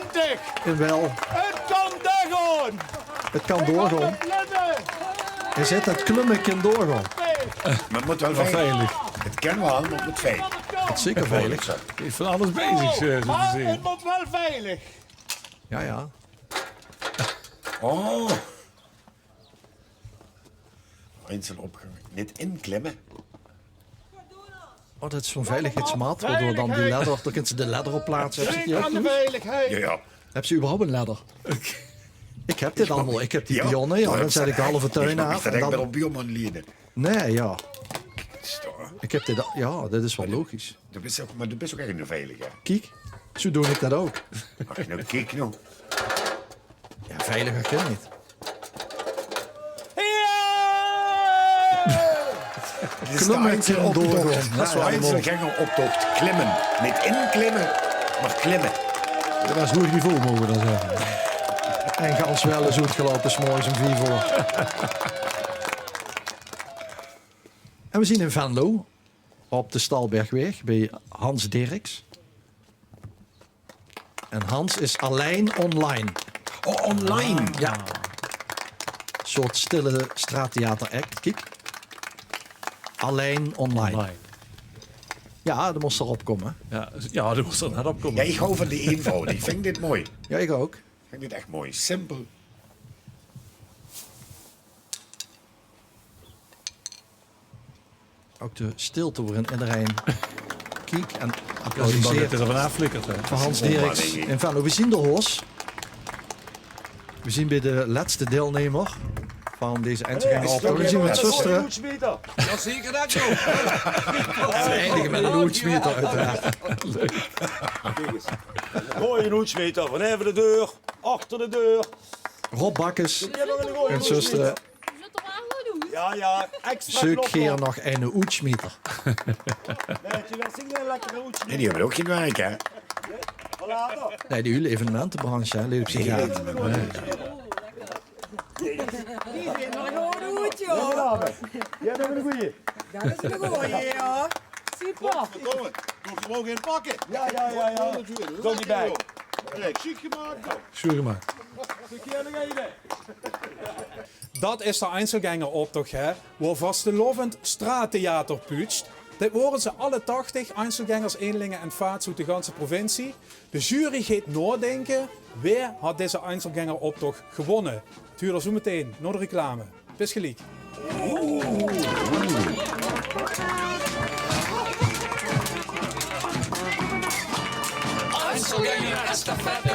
In Wel. 't Kan doorgaon. 't Kan doorgaon. Hae zit, 't klumme kin doorgaon. Mer 't mót waal veilig. 't Kin waal, mer 't mót veilig. 't Is zeker veilig. Hae is van alles bezig, eh, zo te zeen. 't Mót waal veilig. Jao, jao. Oh. Einzelopgang. Neet inklimme. Oh, det is zo'n veiligheidsmat, waodoor dan die ladder, dao kins se de ladder op plaatse. Höbs se die ouch? Jao, jao. Höbs se überhaupt 'n ladder? Ich höb dit allemaol. Ich höb die pionne, jao, dan zèt ich de halve tuin aaf en dan op buurman liene. Nae, jao. Ich höb dit al, jao, det is waal logisch. Doe bis ouch, mer doe bis ouch ech 'ne veilige. Kiek, zo doon ich det ouch. Ach, noe kiek noe. Jao, veiliger kin 't neet. Dit is de Einzeloptocht. Jao, Einzelgängeroptocht. Klimmen. Neet inklimme, mer klimmen. Det waas hoeg niveau, moge we dan zègke. En gans Wel is oetgeloupe, 's morges um vief oor. En we zien in Venlo. Op de Stalbergweg bie Hans Dirks. En Hans is allein online. Oh, online? Jao. Soort stille straattheater-act, kiek. Allein online. Online. Jao, dan mós se d'rop kómme. Jao, jao, dan mós se d'rop kómme. Jao, ich haoj van die eenvoud. Ich vinj dit mooi. Jao, ich ouch. Ich vinj dit ech mooi. Simpel. Ouch de stilte woerin ederein kiek en applaudiseert veur Hans Dirks in Venlo. We zien d'r, Hos. We zien bie de lètste deilnummer van deze Einzelgängeroptocht. We zien mit Zöstere. Jao, zeker det, jao. We eindige mit 'nen oetsmieter, oeteraard. Goeie oetsmieter, van aeve de deur, achter de deur. Rob Bakkes en Zöstere. Jao, jao, extra klop. Zeuk geer nog eine oetsmieter? Nae, die höbbe ouch gein werk, hè? Nae, die hiel evenementebranche, hè, leep zich aan. Die zeen d'r good oet, joh. Jao, det is eine goeie. Det is eine goeie, jao. Super. Godverdomme, doe gewoon gein pakke. Jao, jao, jao, jao. Doggy bag. Hey, sjiek gemaak, joh. Sjoen gemaak. Dat is de Einzelgängeroptoch, hè, wo vastelovend straattheater puutsjt. Dit wore ze alle tachtig, Einzelgängers, eenlinge en faats oet de ganse provincie. De jury geit naodinke, wae haet deze Einzelgängeroptoch gewonne? 't Huurt d'r zoe metein nao de reclame. Bis geliek. Einzelgänger Estafette.